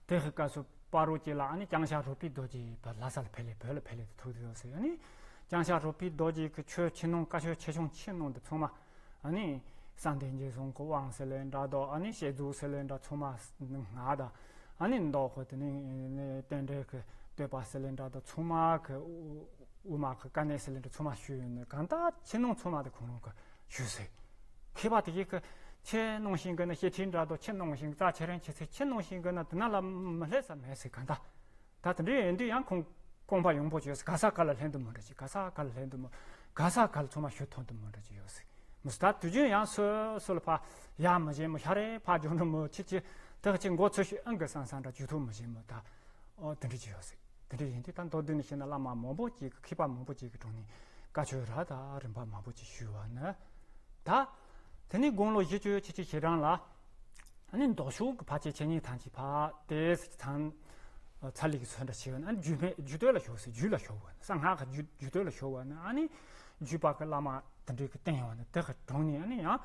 དེ་ཧི་སྐབས་སུ་པ་རོ་ཅེ་ལ་ཨ་ནི་ལྕང་ཤ་རོ་པི་རྡོ་རྗེ་བ་ལྷ་ས་ལ་ཕེབས་ལེ་བོད་ལ་ཕེབས་ལེ་དུ་ཐུག་དུ་ཡོད་ཟེར། ཨ་ནི་ལྕང་ཤ་རོ་པི་རྡོ་རྗེ་གི་ཆོས་ཆེ་ནོང་བཀའ་ཆོས་ཆེ་ཆུང་ཆེ་ནོང་དུ་ཚང་མ་ཨ་ནི་གསང་བདེ་འཇིགས་གསུམ་གི་དབང་ཟེར་ལེ་འདྲ་དོ། ཨ་ནི་བཤད་རྫོགས་ཟེར་ལེ་འདྲ་ཚང་མ་ང་དང་ཨ་ནི་མདོ་ཁོ་དེ་ནི་རྟེན་འབྲེལ་གི་བསྟོད་པ་ཟེར་ལེ་འདྲ་དོ་ཚང་མ་གི་དབུ་མ་གི་དཀའ་གནད་ཟེར་ལེ་འདྲ་ཚང་མ་ཞུས་ཡོད་ནི་གང་ལྟར་ཆེ་ནོང་ཚང་མ་དེ་ཁོང་རང་གི་ཞུས་ཟེར། མཁས་པ་དེ་གིས་ཁི་ཆེ་གནང་ཞིང་གི་ན་བཤད་ཁྲིད་འདྲ་དོ་ཆེ་གནང་ཞིང་རྩ་ཆེ་རན་ཆེ་ཚེ་ཆེ་གནང་ཞིང་གི་ན་དེ་ན་ལ་མི་སླེབས་ས་མེད་ཟེར་ག་འདྲ། ད་དེ་འདྲའི་ཡིན་དུས་ཡང་ཁོང་རྐང་པ་ཡོང་པོ་བྱོས་ཟེར། ག་ས་ག་ལ་ལྷན་དུ་མི་འདྲ་ཅིག་ག་ས་ག་ལ་ལྷན་དུ་མི་ག་ས་ག་ལ་ཚང་མ་ཞུ་ཐོན་དུ་མི་འདྲ་ཅིག་ཡོད་ཟེར། མི་སྲིད་ད་དུས་རྒྱུན་ཡང་སོ་སོ་ལ་ཕ་ཡ་མི་བྱེད་མི་ཤ་རེ་ཕ་ཇོ་འདྲ་མི་ཁྱི་ཁྱི་དེ་ཁྱི་མགོ་ཚོས་ཤིག་ཨང་གི་སང་སང་འདྲ་ཇུས་ཐུབ་མི་བྱེད་མི་ད། ཨོ་དེ་འདྲ་ཅིག་ཡོད་ཟེར། དེ་འདྲ་ཡིན་དུས་ད་མདོར་བསྡུས་ནས་བཤད་ན་བླ་མ་མང་པོ་ཅིག་གི་མཁས་པ་མང་པོ་ཅིག་གི་དྲུང་ནས་བཀའ་ཆོས་ར་ད་རིམ་པ་མང་པོ་ཅིག་ཞུས་བ་ནི། ད་དེ་ནས་དགུང་ལོ་བཞི་བཅུ་ཆིག་ཆིག་ཞེ་གྲངས་ལ་ཨ་ནི་མདོ་ཕྱོགས་ཀྱི་ཕལ་ཆེར་ཆེ་ཉིད་ཐམས་ཅད་ཕ་དེ་ཚང་ཚ་ལི་གི་ཚོན་འདྲ་ཞིག་ཡོད་ན་ཨ་ནི་རྒྱུད་སྨད་རྒྱུད་སྟོད་ལ་ཞོག་ཟེར། རྒྱུད་ལ་ཞོག་བ་ནི་གསང་སྔགས་ཀྱི་རྒྱུད་རྒྱུད་སྟོད་ལ་ཞོག་བ་ནི་ཨ་ནི་རྒྱུད་པ་གི་བླ་མ་དེ་འདྲའི་གི་བསྟེན་ཡོང་བ་ནི་དེ་གི་དྲུང་ནས་ཨ་ནི་ཡང་།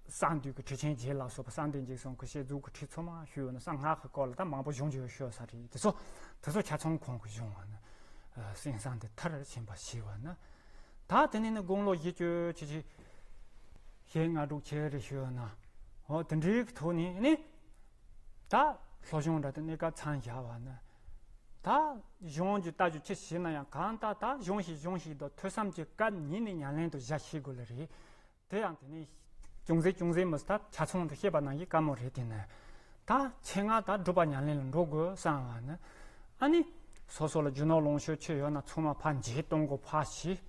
གསང་འདུས་ཀྱི་ཁྲི་ཆེན་བརྒྱད་ལ་སོགས་པ་གསང་བདེ་འཇིགས་གསུམ་གྱི་བཤད་རྫོགས་ཀྱི་ཁྲིད་ཚང་མ་ཞུས་ཡོད་ན་གསང་སྔགས་ཀྱི་སྐོར་ལ་ད་མང་པོ་གཞུང་བརྗོད་ཤོད་ས་རེད། དེ་ཚོ་དེ་ཚོ་ཆ་ཚང་ཁོང་གི་གཞུང་བ་ན་གསན་བསམ་དེ་མཐར་ཕྱིན་པ་ཞེས་བ་ན། ད་དེ་ནས་ནི་དགུང་ལོ་བཞི་བཅུ་ཆིག་ཆིག་ཞེ་ལྔ་དྲུག་ཆེ་རེད་ཞུས་ཡོད་ན། འོ་དེ་འདྲའི་གི་ཐོག་ནས་ནི་ད་སློབ་སྦྱོང་འདྲ་དེ་གནས་སྐབས་མཚམས་བཞག་བ་ན། ད་གཞུང་གི་ལྟ་རྒྱུ་ཅི་ཞིག་ན་ཡང་གང་ལྟར་ད་གཞུང་ཞིག་གཞུང་ཞིག་དང་ཐོས་བསམ་གྱི་སྐབས་ཉིད་ནས་ཉམས་ལེན་དུ་བཞག་ཤེས་དགོས་ལེ་རེད། དེ་ཡང་དེ་ནས་ཅུང་ཟད་ཅུང་ཟད་མི་སྲིད་ད་ཆ་ཚང་དུ་བཤད་པ་ནང་བཞིན་དཀའ་མོ་རེད། དེ་ནས་ད་ཆེད་མངགས་ད་སྒྲུབ་པ་ཉམས་ལེན་ལ་འགྲོ་དགོས་བསམ་བ་ནི། ཨ་ནི་སོ་སོ་ལ་རྒྱུ་ནོར་ལོངས་སྤྱོད་ཆེ་ཡོད་ན་ཚང་མ་ཕར་འཇལ་གཏོང་དགོས་ཕར་ཞིག་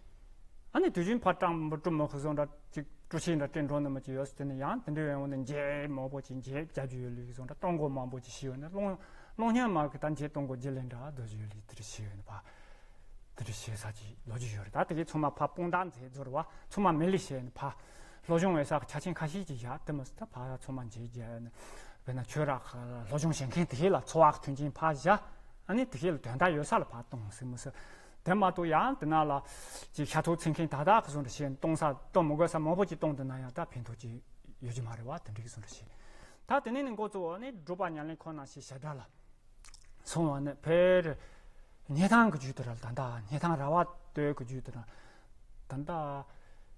ཨ་ནི་དུས་རྒྱུན་ཕར་སྤྲང་པོ་སྤྲུལ་མི་ཁུ་བཟོ་འདྲ་ཅིག་སྤྲུལ་ཆས་འདྲ་སྤྲད་འགྲོ་ནི་མི་ཅིག་ཡོད་ཟེར། དེ་ནས་ཡང་དེ་འདྲའི་ཡོང་ནས་འཇལ་མང་པོ་ཅིག་འཇལ་རྒྱབ་རྒྱུ་ཡོད་ལུགས་བཟོ་འདྲ་གཏོང་དགོས་མང་པོ་ཅིག་ཞིག་ཡོད་ནས་སློང་སློང་སྙིང་མ་གི་ད་འཇལ་གཏོང་དགོས་རྒྱུ་ལས་འདྲ་བཟོ་རྒྱུ་ཡོད་ལུགས་དེ་འདྲ་ཞིག་ཡོད་ནས་ཕར། དེ་འདྲ་བྱེད་ས་ཀྱི་ལོ་རྒྱུས་ཡོད་རེད། ད་དེ་གའི་ཚང་མ་ཕར་དཔུང་རྡང་མཛད་རྫོགས་རེད་བ། ཚང་མ་མི་ལི་བྱས་ནས་ཕར་སློབ་སྦྱོང་བྱེད་ས་གི་ཆ་རྐྱེན་ཁ་ཤས་ཀྱི་བཞག་དེ་མི་སྲིད་ད་ཕར་ཚང་མ་མཇལ་རྒྱ་ནི་དཔེར་ན་ཆོས་ར་ཁ་ལ་སློབ་སྦྱོང་བྱེད་མཁན་དེ་གའི་ལ་འཚོ་བ་གི་མཐུན་རྐྱེན་ཕར་བཞག་ཨ་ནི་དེ་གའི་ལ་དོན་དག་ཡོད་ས་ལ་ཕར་གཏོང་ཟེར་མི་སྲིད། དེ་མ་གཏོགས་ཡང་དེ་ན་ལ་ཅིག་ཤ་ཚུགས་འཚོལ་མཁན་ད་ལྟ་གི་བཟོ་འདྲ་བྱས་ནས་གཏོང་ས་གཏོང་མི་དགོས་ས་མང་པོ་ཅིག་གཏོང་དུ་ན་ཡང་ད་ཕན་ཐོགས་ཅིག་ཡོད་ཀྱི་མ་རེད་བ། དེ་འདྲ་གི་བཟོ་འདྲ་བྱས་ད་དེ་ནས་ནི་འགོ་གཙོ་བོ་ནི་སྒྲུབ་པ་ཉམས་ལེན་ཁོ་ན་ཞེས་བྱ་སྒྲ་ལ། སོང་བ་ནི་ཕེར། སྙེ་ཐང་གི་རྒྱུད་དུ་ར་ད་ལྟ་སྙེ་ཐང་ར་བ་སྟོད་ཀྱི་རྒྱུད་དུ་ར། ད་ལྟ་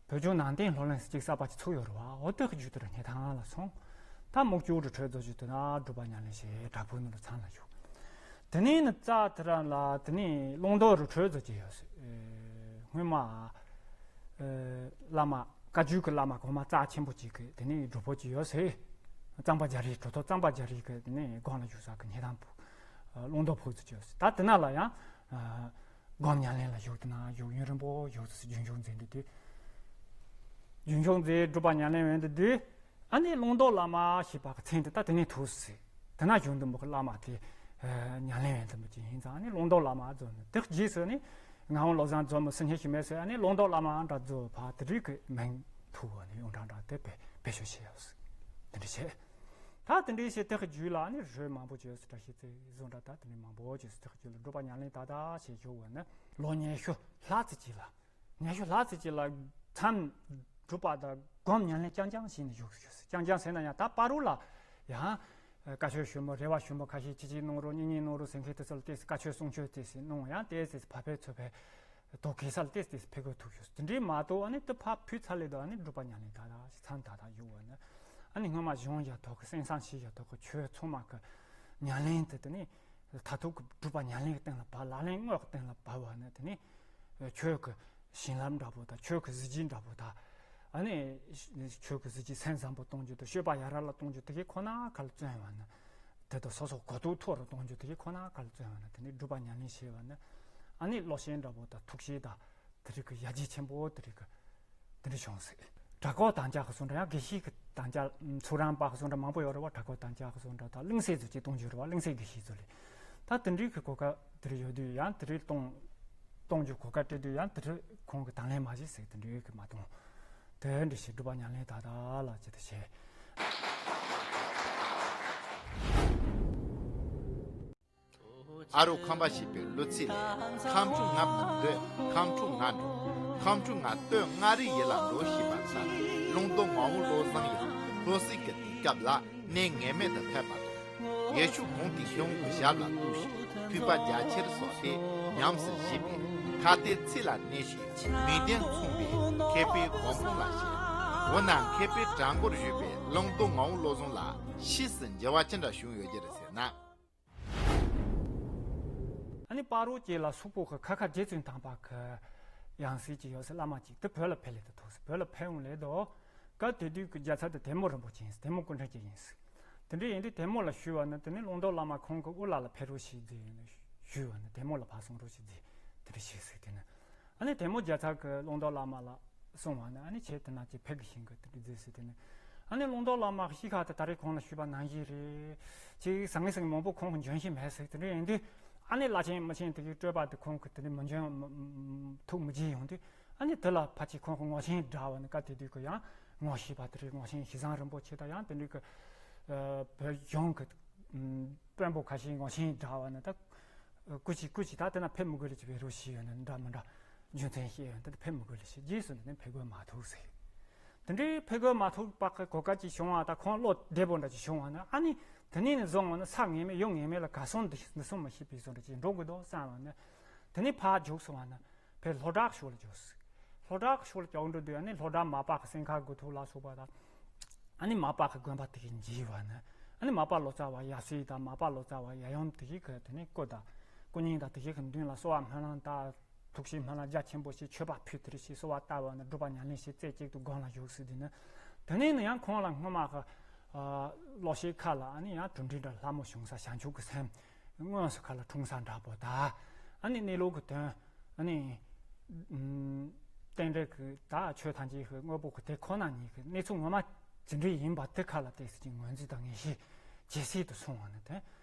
བོད་ལྗོངས་ནང་བསྟན་སློབ་གླིང་གཅིག་གསར་པ་ཅིག་ཚུགས་ཡོད་རེད་བ། འོ་སྟོད་ཀྱི་རྒྱུད་དུ་ར་སྙེ་ཐང་ལ་སོང་། ད་མུག་ཆུ་རུ་ཁྲོད་རྫོགས་རྒྱུད་དུ་ན་སྒྲུབ་པ་ཉམས་ལེན་བྱེད་དྲག་པོའི་ནུ་རུ་ཚང་ལ་བཞུགས། དེ་ནས་ནི་རྩ་དེ་ར་ལ་དེ་ནས་ཀློང་རྡོལ་རུ་ཁྲོད་རྫོགས་ཀྱི་ཡོད་སྲིད། སྔོན་མ། བླ་མ་བཀའ་བརྒྱུད་ཀྱི་བླ་མ་གོང་མ་རྩ་ཆེན་པོ་གཅིག་གི་དེ་ནས་སྒྲུབ་ཕུག་ཅིག་ཡོད་ཟེར། གཙང་པ་རྒྱ་རི་གྲུབ་ཐོབ་གཙང་པ་རྒྱ་རི་གི་དེ་ནས་སྒང་ལ་བཞུགས་ས་གི་སྙེ་ཐང་ཕུག་ཀློང་རྡོལ་ཕུག་ཅིག་ཡོད་ཟེར། ད་དེ་ན་ལ་ཡང་སྒོམ་ཉམས་ལེན་ལ་བཞུགས། དེ་ན་བཞུགས་ཡུན་རིང་པོ་བཞུགས་ཟེར། རྒྱུན་སྐྱོང་མཛད་འདུག་དུས། རྒྱུན་སྐྱོང་མཛད་སྒྲུབ་པ་ཉམས་ལེན་འོན་དུ་དུས། ཨ་ནི་ཀློང་རྡོལ་བླ་མ་ཞེས་པ་གི་མཚན་དེ་ད་དེ་ནས་ཐོགས་སྲིད། དེ་ན་བྱུང་དུ་མོ་གི་བླ་མ་དེ་ཉམས་ལེན་ཡོན་དུ་མོ་ཅིག་ཡིན་ཙང་ཨ་ནི་ཀློང་རྡོལ་བླ་མ་རྫོགས་ནས་དེ་རྗེས་སུ་ནི་ངག་དབང་བློ་བཟང་རྫོགས་མི་སྲིད་ཉེ་ཞིག་མེད་ཟེར། ཨ་ནི་ཀློང་རྡོལ་བླ་མ་འདྲ་རྫོགས་ཕ་དེ་རིགས་ཀྱི་མིང་ཐོགས་བ་ནི་ཡོངས་གྲགས་འདྲ་དེ་བེད་སྤྱོད་བྱས་ཡོད་སྲིད། དེ་འདྲ་བྱས། ད་དེ་འདྲའི་ཞེས་དེ་གི་རྒྱུད་ལ་ཨ་ནི་རོལ་མང་པོ་བྱས་སྲིད། བཀྲ་ཤིས་རྩེ་བཟོ་འདྲ་ད་དེ་ནི་མང་པོ་བྱས་སྲིད། དེ་གི་རྒྱུད་ལ་སྒྲུབ་པ་ཉམས་ལེན་ད་ད་ཞེས་བཞུགས་བ་ནི་ལོ་ཉི་ཤུ་ལྷག་ཙམ་ཅིག་ལ། ཉི་ཤུ་ལྷག་ཙམ་ཅིག་ལ་མཚམས་སྒྲུབ་པ་དང་སྒོམ་ཉམས་ལེན་རྐྱང་རྐྱང་བྱས་ནས་བཞུགས་སུ་གྱུར་སོང་། རྐྱང་རྐྱང་ཟེར་ན་ཡང་ད་བར་དུ་ལ་ ཡང་། བཀའ་ཆོས་ཞུ་མོ་རེ་བ་ཞུ་མོ་ཁ་ཤས་ཅི་ཅི་གནང་རོགས་གཉིས་གཉིས་གནང་རོགས་ཟེར་མཁན་དེ་ཚོ་ལ་ཏོག་ཙམ་བཀའ་ཆོས་གསུང་ཆོས་ཏོག་ཙམ་གནང་ཡང་ཏོག་ཙམ་ཕ་ཕའི་ཚོ་ཕའི་དོ་གེ་ས་ལ་ཏོག་ཙམ་ཕེབས་དགོས་ཐུག་ཡོད། དེ་འདྲའི་མ་གཏོགས་ཨ་ནི་དེ་ཕ་ཕུད་ཚར་ལེ་དོ་ཨ་ནི་སྒྲུབ་པ་ཉམས་ལེན་ད་ད་ཞིག་མཚམས་ད་ད་ཡོད་བ་ནི། ཨ་ནི་སྔོན་མ་གཞུང་ཡ་ཐོག་གི་སེམས་བཟང་ཞིག་ཡ་ཐོག་གི་ཆོས་ཚང་མ་གི་ཉམས་ལེན་དེ་དེ་ནི་ད་ཐུག་གི་སྒྲུབ་པ་ཉམས་ལེན་གི་སྟེང་ལ་བབས། ལག་ལེན་དངོས་གི་སྟེང་ལ་བབས་བ་ནི་དེ་ནི་ཆོས་གི་བྱིན་རླབས་འདྲ་པོ་དང་ཆོས་ཀྱི་གཟི་བརྗིད་འདྲ་པོ་དང་། ཨ་ནི་ཆོས་ཀྱི་གཟི་བརྗིད་སེམས་བཟང་པོ་གཏོང་རྒྱུ་དང་སྤྱོད་པ་ཡ་རབས་ལ་གཏོང་རྒྱུ་དེ་གའི་ཁོ་ན་ག་ལ་བརྩོན་པ་ནི། དེ་དང་སོ་སོ་གོ་རྟོགས་མཐོ་རུ་གཏོང་རྒྱུ་དེ་གའི་ཁོ་ན་ག་ལ་བརྩོན་པ་ནི་དེ་ནི་སྒྲུབ་པ་ཉམས་ལེན་བྱས་པ་ནི། ཨ་ནི་བློ་ཤེས་འདྲ་པོ་དང་ཐུགས་ཤེས་དང་དེ་རིགས་ཀྱི་ཡར་རྒྱས་ཆེན་པོ་དེ་རིགས་ཀྱི་དེ་འདྲ་བྱུང་སྲིད། བྲག་འགོ་དམ་བཅའ་གི་སོང་འདྲ་ཡང་དགེ་བཤེས་ཀྱི་དམ་བཅའ་ཚུགས་རང་པ་གི་སོང་འདྲ་མང་པོ་ཡོད་རེད་བ། བྲག་འགོ་དམ་བཅའ་གི་སོང་འདྲ་དང་གླིང་སྲས་ཚོ་གཅིག་གཏོང་རྒྱུ་རེད་བ། གླིང་སྲས་དགེ་བཤེས་ཚོ་ལས། ད་དེ་འདྲའི་གི་གོ་སྐབས་དེ་རིགས་ཡོད་དུས་ཡང་དེ་རིགས་གཏོང་གཏོང་རྒྱུ་གོ་སྐབས་སྤྲད་དུས་ཡང་དེ་རིགས་ཁོང་གི་དང་ལེན་མ་བྱེད་ཟེར་དེ་འདྲའི་གི་མ་གཏོང་། དེ་འདྲ་ཞིག་སྒྲུབ་པ་ཉམས་ལེན་ད་ད་ལ་ཅི་ད་བྱེད། ཨ་རོ་ཁམས་པ་ཞེས་པའི་གླུ་ཚིག་ལས། ཁམས་ཕྲུག་ང་བུ་འདོད། ཁམས་ཕྲུག་ང་འགྲོ། ཁམས་ཕྲུག་ང་སྟོད་མངའ་རིས་ཡུལ་ལ་འགྲོ་ཞེས་པ་ལྟར། ཀློང་རྡོལ་ངག་དབང་བློ་བཟང་ཡང་ལྷོ་སྲིད་ཀྱི་དུས་སྐབས་ལ་གནས་ངེས་མེད་དུ་ཕེབས་པ་དང་། ཡེ་ཤུ་གུང་ཏི་ཤོང་གི་ཞབས་ལ་གཏུགས་ཤིང་ཕུད་པ་རྒྱ་ཆེར་སོགས་ཏེ་ཉམས་སུ་བཞེས་པས་ཁ་ཏའི་ཚིག་ལ་གནས་ཤིང་མིག་ལྡན་མཚུངས་པའི་མཁས་པའི་གོ་འཕང་ལ་ཕྱིན། འོ་ན་མཁས་པའི་གྲལ་མགོར་བཞུགས་པའི་ཀློང་རྡོལ་ངག་དབང་བློ་བཟང་ལ་ཕྱིས་སུ་འགྱུར་བ་ཅི་འདྲ་བྱུང་ཡོད་རྒྱུ་རེད་ཟེར་ན། ཨ་ནི་སྤ་རོ་བཅས་ལ་སོག་པོ་གི་ཁ་ཁ་རྗེ་བཙུན་དམ་པ་གི་ཡང་སྲིད་ཅིག་ཡོད་ཟེར། བླ་མ་ཅིག་དེ་བོད་ལ་ཕེབས་ལེ་དུ་ཐོག་ཟེར། བོད་ལ་ཕེབས་འོང་ལེ་དོ། སྐབས་དེ་དུས་ཀྱི་རྒྱལ་ཚབ་དེ་དེ་མོ་རིན་པོ་ཆེ་ཡིན་ཟེར། དེ་མོ་སྐུ་ཕྲེང་གཅིག་ཡིན་ཟེར། དེ་འདྲ་ཡིན་དུས་དེ་མོ་ལ་ཞུས་པ་ནི་དེ་ནི་ཀློང་རྡོལ་བླ་མ་ཁོང་གི་དབུ་བླ་ལ་ཕེབས་རོགས་ཞེས་ཟེར་ནས་ཞུས་པ་ནི་དེ་མོ་ལ་ཕར་སོང་རོགས་ཞེས་ཟེར་དེ་འདྲ་ཞུས་ཟེར། དེ་ནི། ཨ་ནི་དེ་མོ་རྒྱལ་ཚབ་ཀྱིས་ཀློང་རྡོལ་བླ་མ་ལ་གསུངས་པ་ནི། ཨ་ནི་ཁྱེད་དེ་ན་ཅིག་ཕེབས་ཀྱི་ཤིང་གི་དེ་འདྲ་མཛད་ཟེར། དེ་ནི་ཨ་ནི་ཀློང་རྡོལ་བླ་མ་གཤིས་ཁ་དེ་ད་རེས་ཁོང་ལ་ཞུས་པ་ནང་བཞིན་རེད། ཅིག་ཟང་ངེ་ཟིང་མང་པོ་ཁོང་གི་འཇོན་ཤེས་མེད་ཟེར། དེ་འདྲ་ཡིན་དུས་ཨ་ནི་བླ་ཆེན་མི་ཆེན་དེ་གའི་སྤྲོས་པ་དེ་ཁོང་གི་དེ་འདྲ་མི་འཇོན་མི་མི་ཐུགས་མི་དགྱེས་ཡོང་དུས། ཨ་ནི་དེ་ལ་ཕལ་ཆེར་ཁོང་གི་ངོ་ཤེས་འདྲ་བ་ནི། སྐབས་དེ་དུས་ཀྱི་ཡང་ངོ་ཤེས་པ་དེ་རེད། ངོ་ཤེས་ཞེ་སྡང་རིན་པོ་ཆེ་དང་ཡང་དེ་འདྲའི་གི་བོད་གཞུང་གི་དཔོན་པོ་ཁ་ཤས་ངོ་ཤེས་འདྲ་བ་ནི་ད། སྐུ་མཁྱེན་སྐུ་མཁྱེན་ད་དེ་ན་ཕེབས་མི་དགོས་ལེ་ཅིག་བེ་རུ་ཤི་ཡོད་ན་འདྲ་མི་འདྲ་རྒྱུ་མཚན་ཤེས་ཡོད་ན་ད་ཕེབས་མི་དགོས་ལེ་ཤི་རྗེས་སུ་ནི་ཕེབས་དགོས་མ་ཐུག་ཟེར། དེ་འདྲའི་ཕེབས་དགོས་མ་ཐུག་པ་གི་གོ་སྐབས་ཅིག་བྱུང་བ་དང་ཁོང་བློ་བདེ་པོ་འདྲ་ཅིག་བྱུང་བ་ན། ཨ་ནི་དེ་ནས་ནི་བཟུང་བ་ན་ས་ངེས་མེད་ཡུལ་ངེས་མེད་ལ་གར་སོང་འདི་འདི་སོང་མི་ཤེས་པའི་བཟོ་འདྲ་ཅིག་འགྲོ་དགོས་འདུག་བསམ་བ་ན། དེ་ནས་ཕར་རྒྱུགས་སོང་བ་ན། ཕར་ལྷོ་བྲག་ཕྱོགས་ལ་རྒྱུགས་སོང་། ལྷོ་བྲག་ཕྱོགས་ལ་རྒྱུགས་འགྲོ་དུས་ཨ་ནི་ལྷོ་བྲག་མ་པ་གི་སེང་ཁ་དགུ་ཐུག་ལ་སོགས་པ་དང་། ཨ་ནི་མ་པ་གི་དགོན་པ་དེ་གའི་མཇལ་བ་ནི། ཨ་ནི་མ་པ་ལོ་ཙཱ་བ་ཡབ་སྲས་དང་མ་པ་ལོ་ཙཱ་བ་ཡབ་ཡུམ་དེ་གའི་གི་དེ་ནས་སྐུ་དང་སྐུ་བརྙན་དང་དེ་གའི་གི་མདུན་ལ་གསོལ་བ་སྨོན་ལམ་བཏབ། ཐུགས་བཞེད་སྨོན་ལམ་རྒྱ་ཆེན་པོ་ཞིག་མཆོད་པ་ཕུལ། དེ་རེ་ཞིག་གསོལ་བ་བཏབ་བ་ནི་སྒྲུབ་པ་ཉམས་ལེན་བྱེད། རྩེ་གཅིག་ཏུ་སྒོམ་ལ་བཞུགས་ཟེར། དེ་ནི་དེ་ནས་ནི་ཡང་ཁོང་ལ་སྔོན་མ་གི་ལོ་ཤས་ཁ་ལ་ཨ་ནི་ཡང་གྲུབ་འབྲས་འདྲ་ལྷ་མོ་བྱུང་ས། བྱང་ཆུབ་ཀྱི་སེམས་དངོས་སུ་ཁ་ལ་འཁྲུངས་ས་འདྲ་པོ་དང་། ཨ་ནི་གནས་ལུགས་ཀྱི་དོན། ཨ་ནི། ཨུམ། རྟེན་འབྲེལ་གྱི་ད་ཆོས་ཐམས་ཅད་ཀྱི་དངོས་པོ་གི་དེ་ཁོ་ན་ཉིད་ཀྱི་གནས་ཚུལ་ངོ་མ་ཇི་འདྲ་ཡིན་པ་དེ་ཁ་ལ་བལྟས་ཟེར་གྱི་ངོས་འཛིན་དང་ངེས་ཤེས་ཇེ་གསལ་དུ་སོང་བ་ནི་དེ་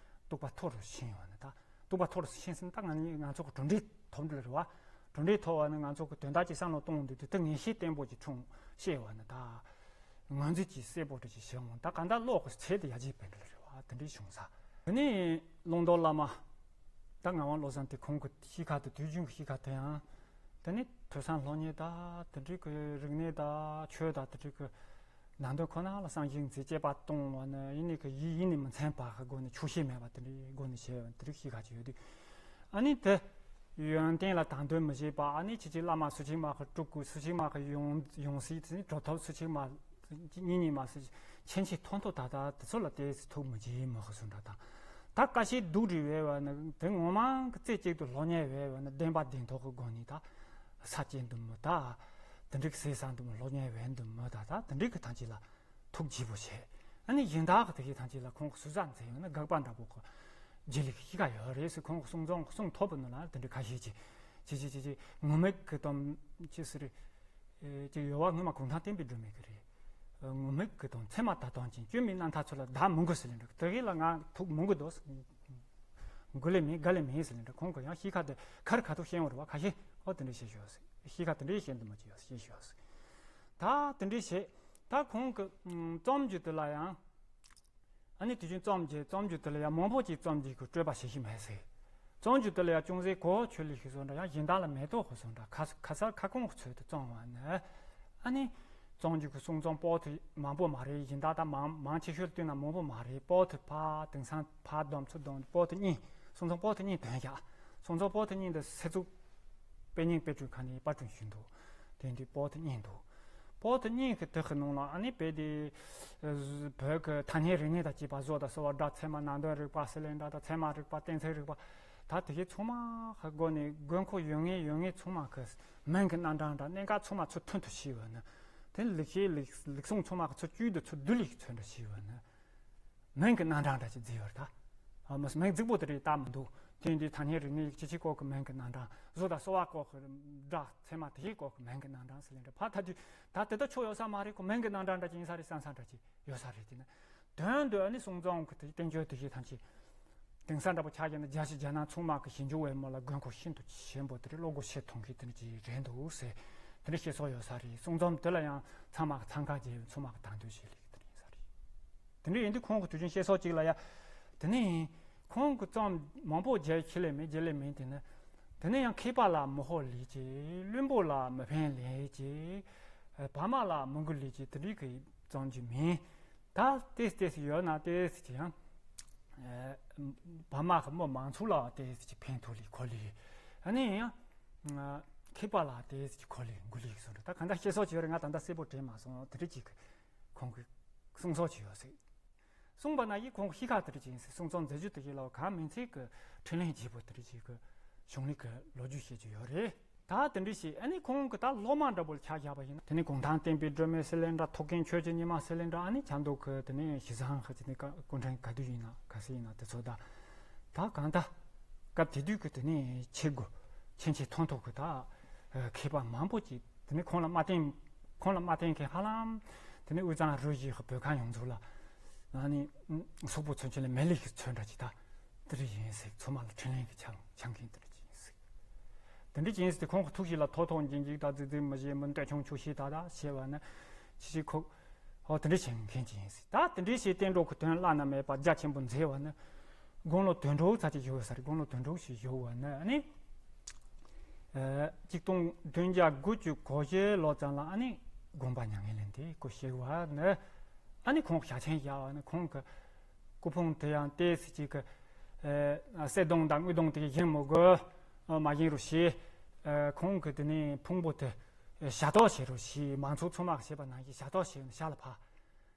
རྟོགས་པ་མཐོ་རུ་ཕྱིན་ཡོད་ནི། ད་རྟོགས་པ་མཐོ་རུ་ཕྱིན་ཟིན་ད་ང་ང་ཚོ་གི་གྲུབ་འབྲས་ཐོབ་འདྲ་རེད་བ། གྲུབ་འབྲས་ཐོབ་བ་ནི་ང་ཚོ་གི་དོན་དག་ཅིག་བསམ་བློ་གཏོང་འདུག་དུས་དེ་ངེས་ཤེས་བརྟན་པོ་ཅིག་འཁྲུངས་ཤེས་བ་ནི་ད། ངོས་འཛིན་གྱིས་གསལ་པོ་འདྲ་ཅིག་བྱེད་འོང་། ད་གང་ལྟར་བློ་གི་ཚད་དེ་ཡར་རྒྱས་འཕེལ་འདྲ་རེད་བ། དེ་འདྲའི་བྱུང་ས། དེ་ནས་ཀློང་རྡོལ་བླ་མ། ད་ངག་དབང་བློ་བཟང་དེ་ཁོང་གི་གཤིས་ཀ་དེ་དུས་རྒྱུན་གྱི་གཤིས་ཀ་དེ་ཡང་། དེ་ནས་ཐོས་བསམ་སློབ་གཉེར་ད་དེ་འདྲའི་གི་རིག་གནས་ད་ཆོས་ད་དེ་འདྲའི་གི་ནང་དོན་ཁོ་ན་ལ་བསམ་གཞིག་མཛད། དཔྱད་པ་གཏོང་བ་ནི་ཡིན་ནི་གི་ཡིད་ཡིད་ནི་མི་ཚིམ་པ་གི་སྒོ་ནས་ཆོག་ཤེས་མེད་པ་དེ་འདྲའི་སྒོ་ནས་བྱས་པ་དེ་འདྲའི་གཤིས་ཀ་ཅིག་ཡོད་དུས། ཨ་ནི་དེ་ཡོན་ཏན་ལ་དང་དོད་མི་བྱེད་པ། ཨ་ནི་ཁྱེད་ཀྱི་བླ་མ་སུ་ཅིག་མ་གི་སྤྲུལ་སྐུ་སུ་ཅིག་མ་གི་ཡོང་ཡོང་སྲིད་དེ་ནི་གྲུབ་ཐོབ་སུ་ཅིག་མ་གཉིས་གཉིས་མ་སུ་ཅིག་ཆེན་ཆེ་མཐོ་མཐོ་ད་ད་དེ་ཚོ་ལ་ཏོག་ཙམ་ཐུགས་མི་དགྱེས་མི་གི་བཟོ་འདྲ་དང་། ད་ཀ་ཤེད་སྡུག་རི་བས་བ་ནི་དེ་ངོ་མ་གི་རྩེ་གཅིག་ཏུ་སློབ་གཉེར་བས་བ་ནི་བདེན་པ་བདེན་ཐོག་གི་སྒོ་ནས་ད་ས་སྐྱེ་འདུག་མི་ད། དེ་འདྲའི་གི་ཟས་ཟ་འདུག་མི་སློབ་གཉེར་བས་འདུག་མི་ད་ད་དེ་འདྲའི་གི་ཐམས་ཅད་ལ། ཐུགས་དགྱེས་པོ་བྱས། ཨ་ནི་གཞན་དག་གི་དེ་ཤེས་ཐམས་ཅད་ལ་ཁོང་གི་ཟུར་ཟ་མཛད་ཡོད་ན་དགག་པ་འདྲ་པོ་གི་བརྗེད་ལུགས་ཤི་ཁ་ཡོད་རེད་ཟེར། ཁོང་གི་གསུང་རྩོམ་གསུང་ཐོར་བུ་ནང་ལ་དེ་འདྲའི་ཁ་ཤས་ཀྱིས་ཅི་ཅི་ཅི་ཅི་ངུར་སྨྲིག་གི་དོམ་ཅི་ཟེར། ཅི་ཡོད་བ་སྔོན་མ་གུང་ཐང་བསྟན་པའི་སྒྲོན་མེ་གི་རེད། ངུར་སྨྲིག་གི་དོམ་མཚན་མ་ད་དོན་ཅན་སྐྱོན་མེད་རྣམ་ཐར་ཚོ་ལ་བདག་མི་དགོས་ཟེར་ལེ་འདྲ། དེ་གི་ལ་ང་ཐུགས་མི་དགོས་དོ། མགོ་ལས་མེད་དགའ་ལས་མེད་ཟེར་ལེ་འདྲ། ཁོང་གི་ཡང་ཤི་ཁ་དེ་ཁར་ཁ་ཐུག་ཤེས་ཡོང་རེད་བ། ཁ་ཤས་ཨོ་དེ་འདྲའི་བཤད་ཤོག་ཟེར། ཤི་ཁ་དེ་འདྲའི་བཤད་འདུག་མ་ཅི་ཡོད་བཤད་ཤོག་ཟེར། ད་དེ་འདྲའི་བཤད། ད་ཁོང་གི་རྩོམ་རྒྱུ་དེ་ལ་ཡང་། ཨ་ནི་དུས་རྒྱུན་རྩོམ་གྱི་རྩོམ་རྒྱུ་དེ་ལ་ཡང་མང་པོ་ཅིག་རྩོམ་རྒྱུ་གི་སྤྲོས་པ་བྱེད་ཤེས་མེད་ཟེར། རྩོམ་རྒྱུ་དེ་ལ་ཡང་ཅུང་ཟད་གོ་ཆོད་ལེ་ཤི་བཟོ་འདྲ། ཡང་གཞན་དག་ལ་མེ་ཏོག་གི་བཟོ་འདྲ། ཁ་ཁ་སར་ཁ་སྐོང་གི་ཚུལ་དུ་རྩོམ་བ་ནི། ཨ་ནི་ བཙོང་རྒྱུ་གི་གསུང་རྩོམ་པོ་ཏི་མང་པོ་མ་རེད། སྦྱིན་བདག་ད་མང་མང་ཆེ་ཤོས་བསྟུན་ན་མང་པོ་མ་རེད། པོ་ཏི་ཕར་དེང་སང་ཕར་བསྡོམས་ཚུར་བསྡོམས་པོ་ཏི་གཉིས། གསུང་རྩོམ་པོ་ཏི་གཉིས་འདོན་བཞག་གསུང་རྩོམ་པོ་ཏི་གཉིས་འདི་སེར་གཙུག་དཔེ་རྙིང་དཔེ་སྐྲུན་ཁང་ནས་པར་སྐྲུན་ཞུས་འདུག་དེ་འདི་པོ་ཏི་གཉིས་འདུག་པོ་ཏི་གཉིས་ཀྱི་དེ་གི་ནང་ལ་ཨ་ནི་དཔེ་དེ་བོད་ཀྱི་ཐ་སྙད་རིག་གནས་དང་བཅས་པ་བཟོ་དང་གསོ་བ་སྒྲ་ཚད་མ་ནང་དོན་རིག་པ་སི་ལིན་ཌ་དང་ཚད་མ་རིག་པ་གཏན་ཚིགས་རིག་པ་ད་དེ་གའི་ཚང་མ་གི་སྒོ་ནས་དགོས་མཁོ་ཡོད་ངེས་ཡོད་ངེས་ཚང་མ་གི་མིང་གི་རྣམ་གྲངས་འདྲ་གནད་འགག་ཚང་མ་ཚུར་མཐུན་དུ་ཤེས་པ་ནི། དེ་ལེགས་བཤད་ལེགས་ལེགས་གསུང་ཚང་མ་གི་ཚུར་བཅུད་དུ་ཚུར་བསྡུ་ལེགས་ཚོན་འདྲ་ཤེས་པ་ནི། མིང་གི་རྣམ་གྲངས་འདྲ་ཅིག་བརྫིས་ཡོད་རེད་ད། ཨ་མ་མིང་རྫིག་པོ་དེ་རེད་ད་མི་འདུག་དེ་འདི་ཐ་སྙད་རིག་གནས་ཀྱི་སྤྱི་སྤྱི་སྐོར་གི་མིང་གི་རྣམ་གྲངས། བཟོ་དང་གསོ་བ་སྐོར་གི་སྒྲ་ཚད་མ་དེའི་སྐོར་གི་མིང་གི་རྣམ་གྲངས་ཟེར་ལེ་འདྲ་ཕར་ཐ་དུས་ད་དེ་ད་ཆོ་ཡོད་ས་མ་རེད། ཁོ་མིང་གི་རྣམ་གྲངས་འདྲ་ཅིག་ཡིན་ས་རེད་བསམ་ས་འདྲ་ཅིག་ཡོད་ས་རེད། དེ་ནི་དོན་དུ་ཨ་ནི་གསུང་རྩོམ་གི་དེ་བསྟན་བཅོས་དེ་ཞིག་ཐམས་ཅད་དེང་སང་འདྲ་པོ་ཆགས་ཀྱི་ན་རྒྱ་ཆེ་རྒྱ་ནག་ཚང་མ་གི་ཞིབ་འཇུག་བའི་མོ་ལ་དགོས་མཁོ་ཤིན་ཏུ་ཆེན་པོ་དེ་རེད། བློ་སྒོ་ཕྱེ་ཐུབ་མཁན་དེ་འདྲ་ཅིག་རེད་འདུག་ཟེར། དེ་འདྲ་བཤད་སྲོལ་ཡོད་ས་རེད། གསུང་རྩོམ་དེ་ལ་ཡང་ཚང་མ་གི་འཚང་ཁ་རྒྱས་ཡོད། ཚང་མ་གི་དང་དོད་བྱེད་ལེ་གི་དེ་འདྲ་ཡིན་ས་རེད། དེ་འདྲ་ཡིན་དུས་ཁོང་གི་དུས་རྒྱུན་བཤད་སྲོལ་གཅིག་ལ་ཡ། དེ་ནས་ཁོང་གི་རྩོམ་མང་པོ་མཇལ་ཁྱི་ལས་མེད་མཇལ་ལས་མེད། དེ་ནི་དེ་ནས་ཡང་མཁས་པ་ལ་མི་ཧོ་ལས་ཀྱི། བླུན་པོ་ལ་མི་ཕན་ལས་ཀྱི། བ་མ་ལ་མི་མགུ་ལས་ཀྱི་དེ་འདྲའི་གི་རྩོམ་གྱི་མིན། ད་ཏེས་ཏེས་ཡོད་ན་ཏེས་ཀྱི་ཡང་། བ་མ་གི་མི་མང་ཚོགས་ལ་ཏེས་ཀྱི་ཕན་ཐོགས་ལས་གོ་ལས། ཨ་ནི་ཡང་། མཁས་པ་ལ་ཏེས་ཀྱི་གོ་ལས་མགུ་ལས་གསུངས་རེད། ད་གང་ལྟར་བཤད་སྲོལ་བྱས་རེད། ང་ད་ལྟ་གསལ་པོ་དྲན་མ་སོང་། དེ་འདྲ་ཅིག་གི་ཁོང་གི་གསུང་སྲོལ་ཅིག་ཡོད་ཟེར། གསུངས་པ་ན་ཡིན་ཁོང་གི་གཤིས་ཀ་དེ་འདྲ་ཅིག་ཡིན་ཟེར། གསུང་རྩོམ་མཛད་རྒྱུ་དེ་ཡིན་ལ་གང་མིན་ཚིག་གི་འཕྲིན་ལས་རྒྱས་པོ་དེ་འདྲ་ཅིག་གི་གཞུང་ལུགས་ཀྱི་ལོ་རྒྱུས་བཤད་རྒྱུ་ཡོད་རེད། ད་དེ་འདྲ་ཞིག་ཨ་ནི་ཁོང་གི་ད་སློབ་མ་འདྲ་པོ་ལ་ཆ་བཞག་པ་ཡིན་ན། དེ་ནི་གུང་ཐང་བསྟན་པའི་སྒྲོན་མེ་ཟེར་ལེ་འདྲ། ཐུའུ་བཀྭན་ཆོས་ཀྱི་ཉི་མ་ཟེར་ལེ་འདྲ། ཨ་ནི་ཆ་མདོ་གི་དེ་ནི་ཞི་བཟང་ཧ་ཅི་ནི་སྐུ་ཕྲེང་ག་དུས་ཡིན་ན་ག་ཚོད་ཡིན་ན་དེ་ཚོ་ད། ད་གང་ལྟར་སྐབས་དེ་དུས་ཀྱི་དེ་ནི་ཆེ་དགུ་ཆེན་ཆེ་མཐོང་ཐོག་གི་ད་མཁས་པ་མང་པོ་ཅིག་དེ་ནི་ཁོང་ལ་མ་བསྟེན། ཁོང་ལ་མ་བསྟེན་མཁན་ཧ་ལམ་དེ་ནི་དབུས་གཙང་རུ་བཞི་གི་བོད་ཁམས་ཡོངས་རྫོགས་ལ་ཨ་ནི་སོག་པོ་ཚུན་ཆད་ལ་མེ་ལི་གི་ཚོན་འདྲ་ཅིག་ད། དེ་རིགས་ཡིན་ཟེར། ཚང་མ་ལ་འཕྲིན་ལས་ཀྱི་ཆང་ཆང་མཁན་དེ་རིགས་ཡིན་ཟེར། དེ་འདྲ་ཡིན་ཟེར། ཁོང་གི་ཐུགས་ཞིག་ལ་ཐོ་ཐོ་འཇིག་འཇིག་དང་རྫིག་རྫིག་མི་ཞེས་མི་འདོད་ཆུང་ཆུང་ཞེས་ད་ད་ཞེས་པ་ནི་ཆི་ཆི་ཁོ། ཧོ་དེ་འདྲ་བྱེད་མཁན་ཅིག་ཡིན་ཟེར། ད་དེ་འདྲ་ཞེས་བསྟན་འགྲོ་གི་དོན་བླ་ན་མེད་པ་རྒྱ་ཆེན་པོ་མཛད་པ་ནི་དགུང་ལོ་དོན་གྲུབ་ཙམ་ཅིག་བཞུགས་ས་རེད། དགུང་ལོ་དོན་གྲུབ་ཞིག་བཞུགས་པ་ནི་ཨ་ནི་གཅིག་སྟོང་བདུན་བརྒྱ་དགུ་བཅུ་གོ་བཞི་ལོ་ཙམ་ལ་ཨ་ནི་དགོངས་པ་མྱ་ངན་ལས་འདས་སྐུ་གཤེགས་པ་ནི་ཨ་ནི་ཁོང་གི་ཞལ་ཆེམས་བཞག་པ་ནི་ཁོང་གི་སྐུ་ཕུང་དེ་ཡང་ཏོག་ཙམ་ཅིག་གི་ཨ་གསེར་སྡོང་དང་དངུལ་སྡོང་དེ་གས་བཞེངས་མི་དགོས། ཨ་མ་བཞེངས་རོགས་ཞེས། ཨ་ཁོང་གི་དེ་ནས་ཕུང་པོ་དེ་ཞབས་ཏོག་བྱེད་རོགས་ཞེས་མང་ཚོགས་ཚང་མ་གིས་བྱས་པ་ནང་བཞིན་ཞབས་ཏོག་བྱས་ནས་ཞབས་ལ་ཕབ།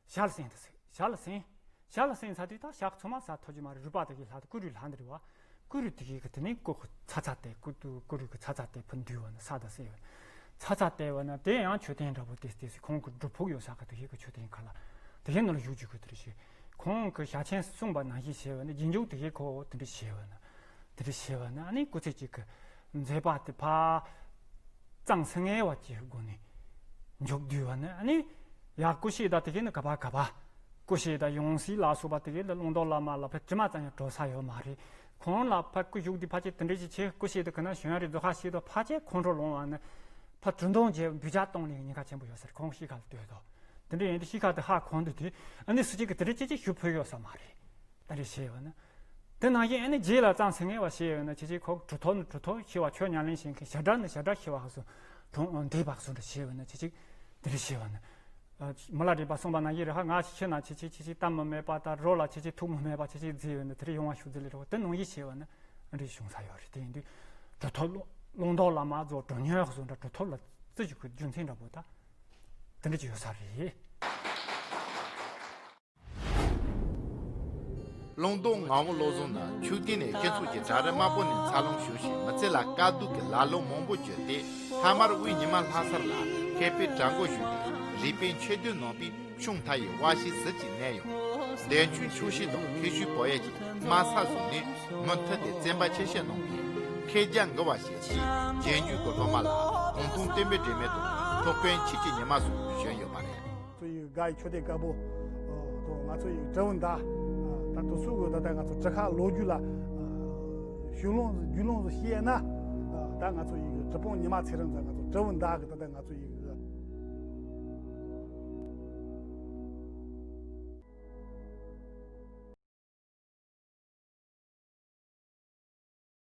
ཞབས་ལ་གསན་དུ་ཟེར། ཞབས་ལ་གསན། ཞབས་ལ་གསན་ཚར་དུས་ད་ཞག་ཚང་མ་ས་ཐོ་ཅི་མ་རེད། རུས་པ་དེ་གས་ལྷག་ཏུ་སྐུ་རུས་ལྷག་འདི་རེད་བ། སྐུ་རུས་དེ་གས་གི་དེ་ནས་སྐུ་གི་ཚ་ཚ་དེ་སྐུ་དུ་སྐུ་རུས་གི་ཚ་ཚ་དེ་ཕུ་འདུས་པ་ནི་ས་དང་བསྲེས་པ་ནི་ཚ་ཚ་དེ་བ་ནི་དེ་ཡང་མཆོད་རྟེན་འདྲ་པོ་དེ་དེ་ཟེར། ཁོང་གི་སྒྲུབ་ཕུག་ཡོད་ས་གི་དེ་གས་གི་མཆོད་རྟེན་ཁ་ལ་དེ་གས་ནང་ལ་བཞུགས་རྒྱུ་གི་དེ་རེད་ཞེས་ཁོང་གི་ཞལ་ཆེམས་གསུངས་པ་ནང་བཞིན་བྱས་པ་ནི་རྗེས་འཇུག་དེ་གས་ཁོ་དེ་འདྲ་བྱས་པ་ནི་དེ་འདྲ་བྱས་པ་ནི་ཨ་ནི་སྐུ་ཚེ་གཅིག་གི་མཛད་པ་དེ་ཕར་གཙང་སེང་ངེ་བ་ཅིག་སྒོ་ནས་འཇུག་བསྡུས་པ་ནི་ཨ་ནི་ཡ་སྐུ་གཤེགས་ད་དེ་གས་ནི་ག་པ་ག་པ། སྐུ་གཤེགས་དང་ཡང་སྲིད་ལ་སོགས་པ་དེ་གས་ལ་ཀློང་རྡོལ་བླ་མ་ལ་ཕར་དྲི་མ་ཙམ་ཡང་བྲོ་ས་ཡོད་མ་རེད། ཁོང་ལ་ཕར་སྐུ་བཞུགས་དུས་ཕལ་ཆེར་དེ་འདྲ་ཞིག་བྱས། སྐུ་གཤེགས་དུས་ག་ན་གཞོན་རིགས་རྫོགས་ཁ་ཤས་དང་ཕལ་ཆེར་ཁོང་ཁྲོ་ལངས་པ་ནི་ཕར་གྲུ་འདོན་བྱས་འབུད་ཆག་གཏོང་ནས་ཉེན་ཁ་ཆེན་པོ་ཡོད་ཟེར། ཁོང་གཤིས་ཀ་ལ་ལྟོས་དོ། དེ་འདྲ་ཡིན་དུས་གཤིས་ཀ་དེ་ཧ་གོ་འདུག་དུས་ཨ་ནི་སུ་གཅིག་གིས་དེ་འདྲ་ཅི་ཅི་ཞུ་ཕོད་ཡོད་ས་མ་རེད། དེ་འདྲ་བྱས་པ་ནི། དེ་ནང་བཞིན་ཨ་ནི་རྗེས་ལ་གཙང་སེང་ངེ་བ་བྱས་ཡོད་ན་ཁྱེད་ཀྱིས་ཁོ་གྲུབ་ཐོབ་ནི་གྲུབ་ཐོབ་ཤེས་པ། ཆོས་ཉམས་ལེན་བྱེད་མཁན་བྱ་བྲལ་ནི་བྱ་བྲལ་ཤེས་པ་ཧ་སུ་གྲོང་འདས་པ་སུ་འདྲ་བྱས་པ་ནི་ཁྱེད་ཀྱིས་དེ་འདྲ་བྱས་པ་ནི། མི་ལ་རས་པ་གསུངས་པ་ནང་བཞིན་རེད་ཧ། ང་ཁྱེད་ན་ཁྱེད་ཀྱིས་ཁྱེད་ཀྱིས་གཏམ་མི་སྨྲས་པ་དང་རོ་ལ་ཁྱེད་ཀྱིས་ཐུགས་མི་སྨྲས་པ་ཁྱེད་ཀྱིས་བརྫིས་ཡོད་ན་དེ་འདྲ་ཡོང་བ་ཤུགས་རྫི་ལས་རེད་བ། དེ་ནང་བཞིན་བྱས་པ་ནི་འདྲ་བྱུང་ས་ཡོད་རེད། དེ་ཡིན་དུས་གྲུབ་ཐོབ་ཀློང་རྡོལ་བླ་མ་རྫོགས་གྲུབ་བརྙེས་ཧ་སུ་འདྲ་གྲུབ་ཐོབ་ལ་བརྩི་རྒྱུ་གི་རྒྱུ་མཚན་འདྲ་པོ་ད་དེ་འདྲ་ཅིག་ཡོད་ས་རེད། ཀློང་རྡོལ་ངག་དབང་བློ་བཟང་ནི་ཆོས་སྐད་ནས་སྤྱི་ཚོགས་ཀྱི་དྲ་རྒྱ་དམར་པོ་ནས་འཚར་ལོངས་བྱུང་ཞིང་། མི་ཚེ་ལ་དཀའ་སྡུག་གི་ལ་ལོ་མང་པོ་བརྒྱུད་དེ། མཐའ་མར་དབུས་ཉི་མ་ལྷ་སར་ལ་མཁས་པའི་གྲལ་མགོར་ཞུགས་ཏེ། རིག་པའི་འཆད་རྩོད་གནང་བའི་ཤོང་མཐའ་ཡི་དབའ་ཞིག་ཟིལ་གྱིས་མནན་ཡང་། བདེ་ཆེན་ཆོས་སྲིད་དང་མཁས་ཤོས་བོད་ཡིག་གི་དམའ་ས་བཟུང་ནས་མུ་མཐུད་དེ་བཙན་པ་ཆེ་བཤད་གནང་བའི་མཁས་རྒྱ་འགུལ་བ་ཞིག་གིས་རྗེས་འཇུག་གི་སློབ་མ་ལ་གུང་ཐང་བསྟན་པའི་སྒྲོན་མེ་དང་ཐུབ་དཔོན་ཆོས་ཀྱི་ཉི་མ་སོགས་བྱོན་ཡོད་པ་རེད། ཚོ་ཡི་དགའ་ཡི་ཆོས་སྡེ་དཀར་པོ་དང་ང་ཚོ་ཡི་དྲིལ་བུ་མདའ། ད་དུ་སུ་གི་ད་ལྟ་ང་ཚོ་བྲག་ཁ་ལོ་རྒྱུས་ལ་ཞུ་ལོང་རྒྱུས་ལོང་ཞིག་བཤད་ན། ད་ང་ཚོ་ཡི་གྲུབ་དཔོན་ཉི་མ་ཚེ་རིང་ཚ་ང་ཚོ་དྲིལ་བུ་མདའ་གི་ད་ལྟ་ང་ཚོ་ཡི་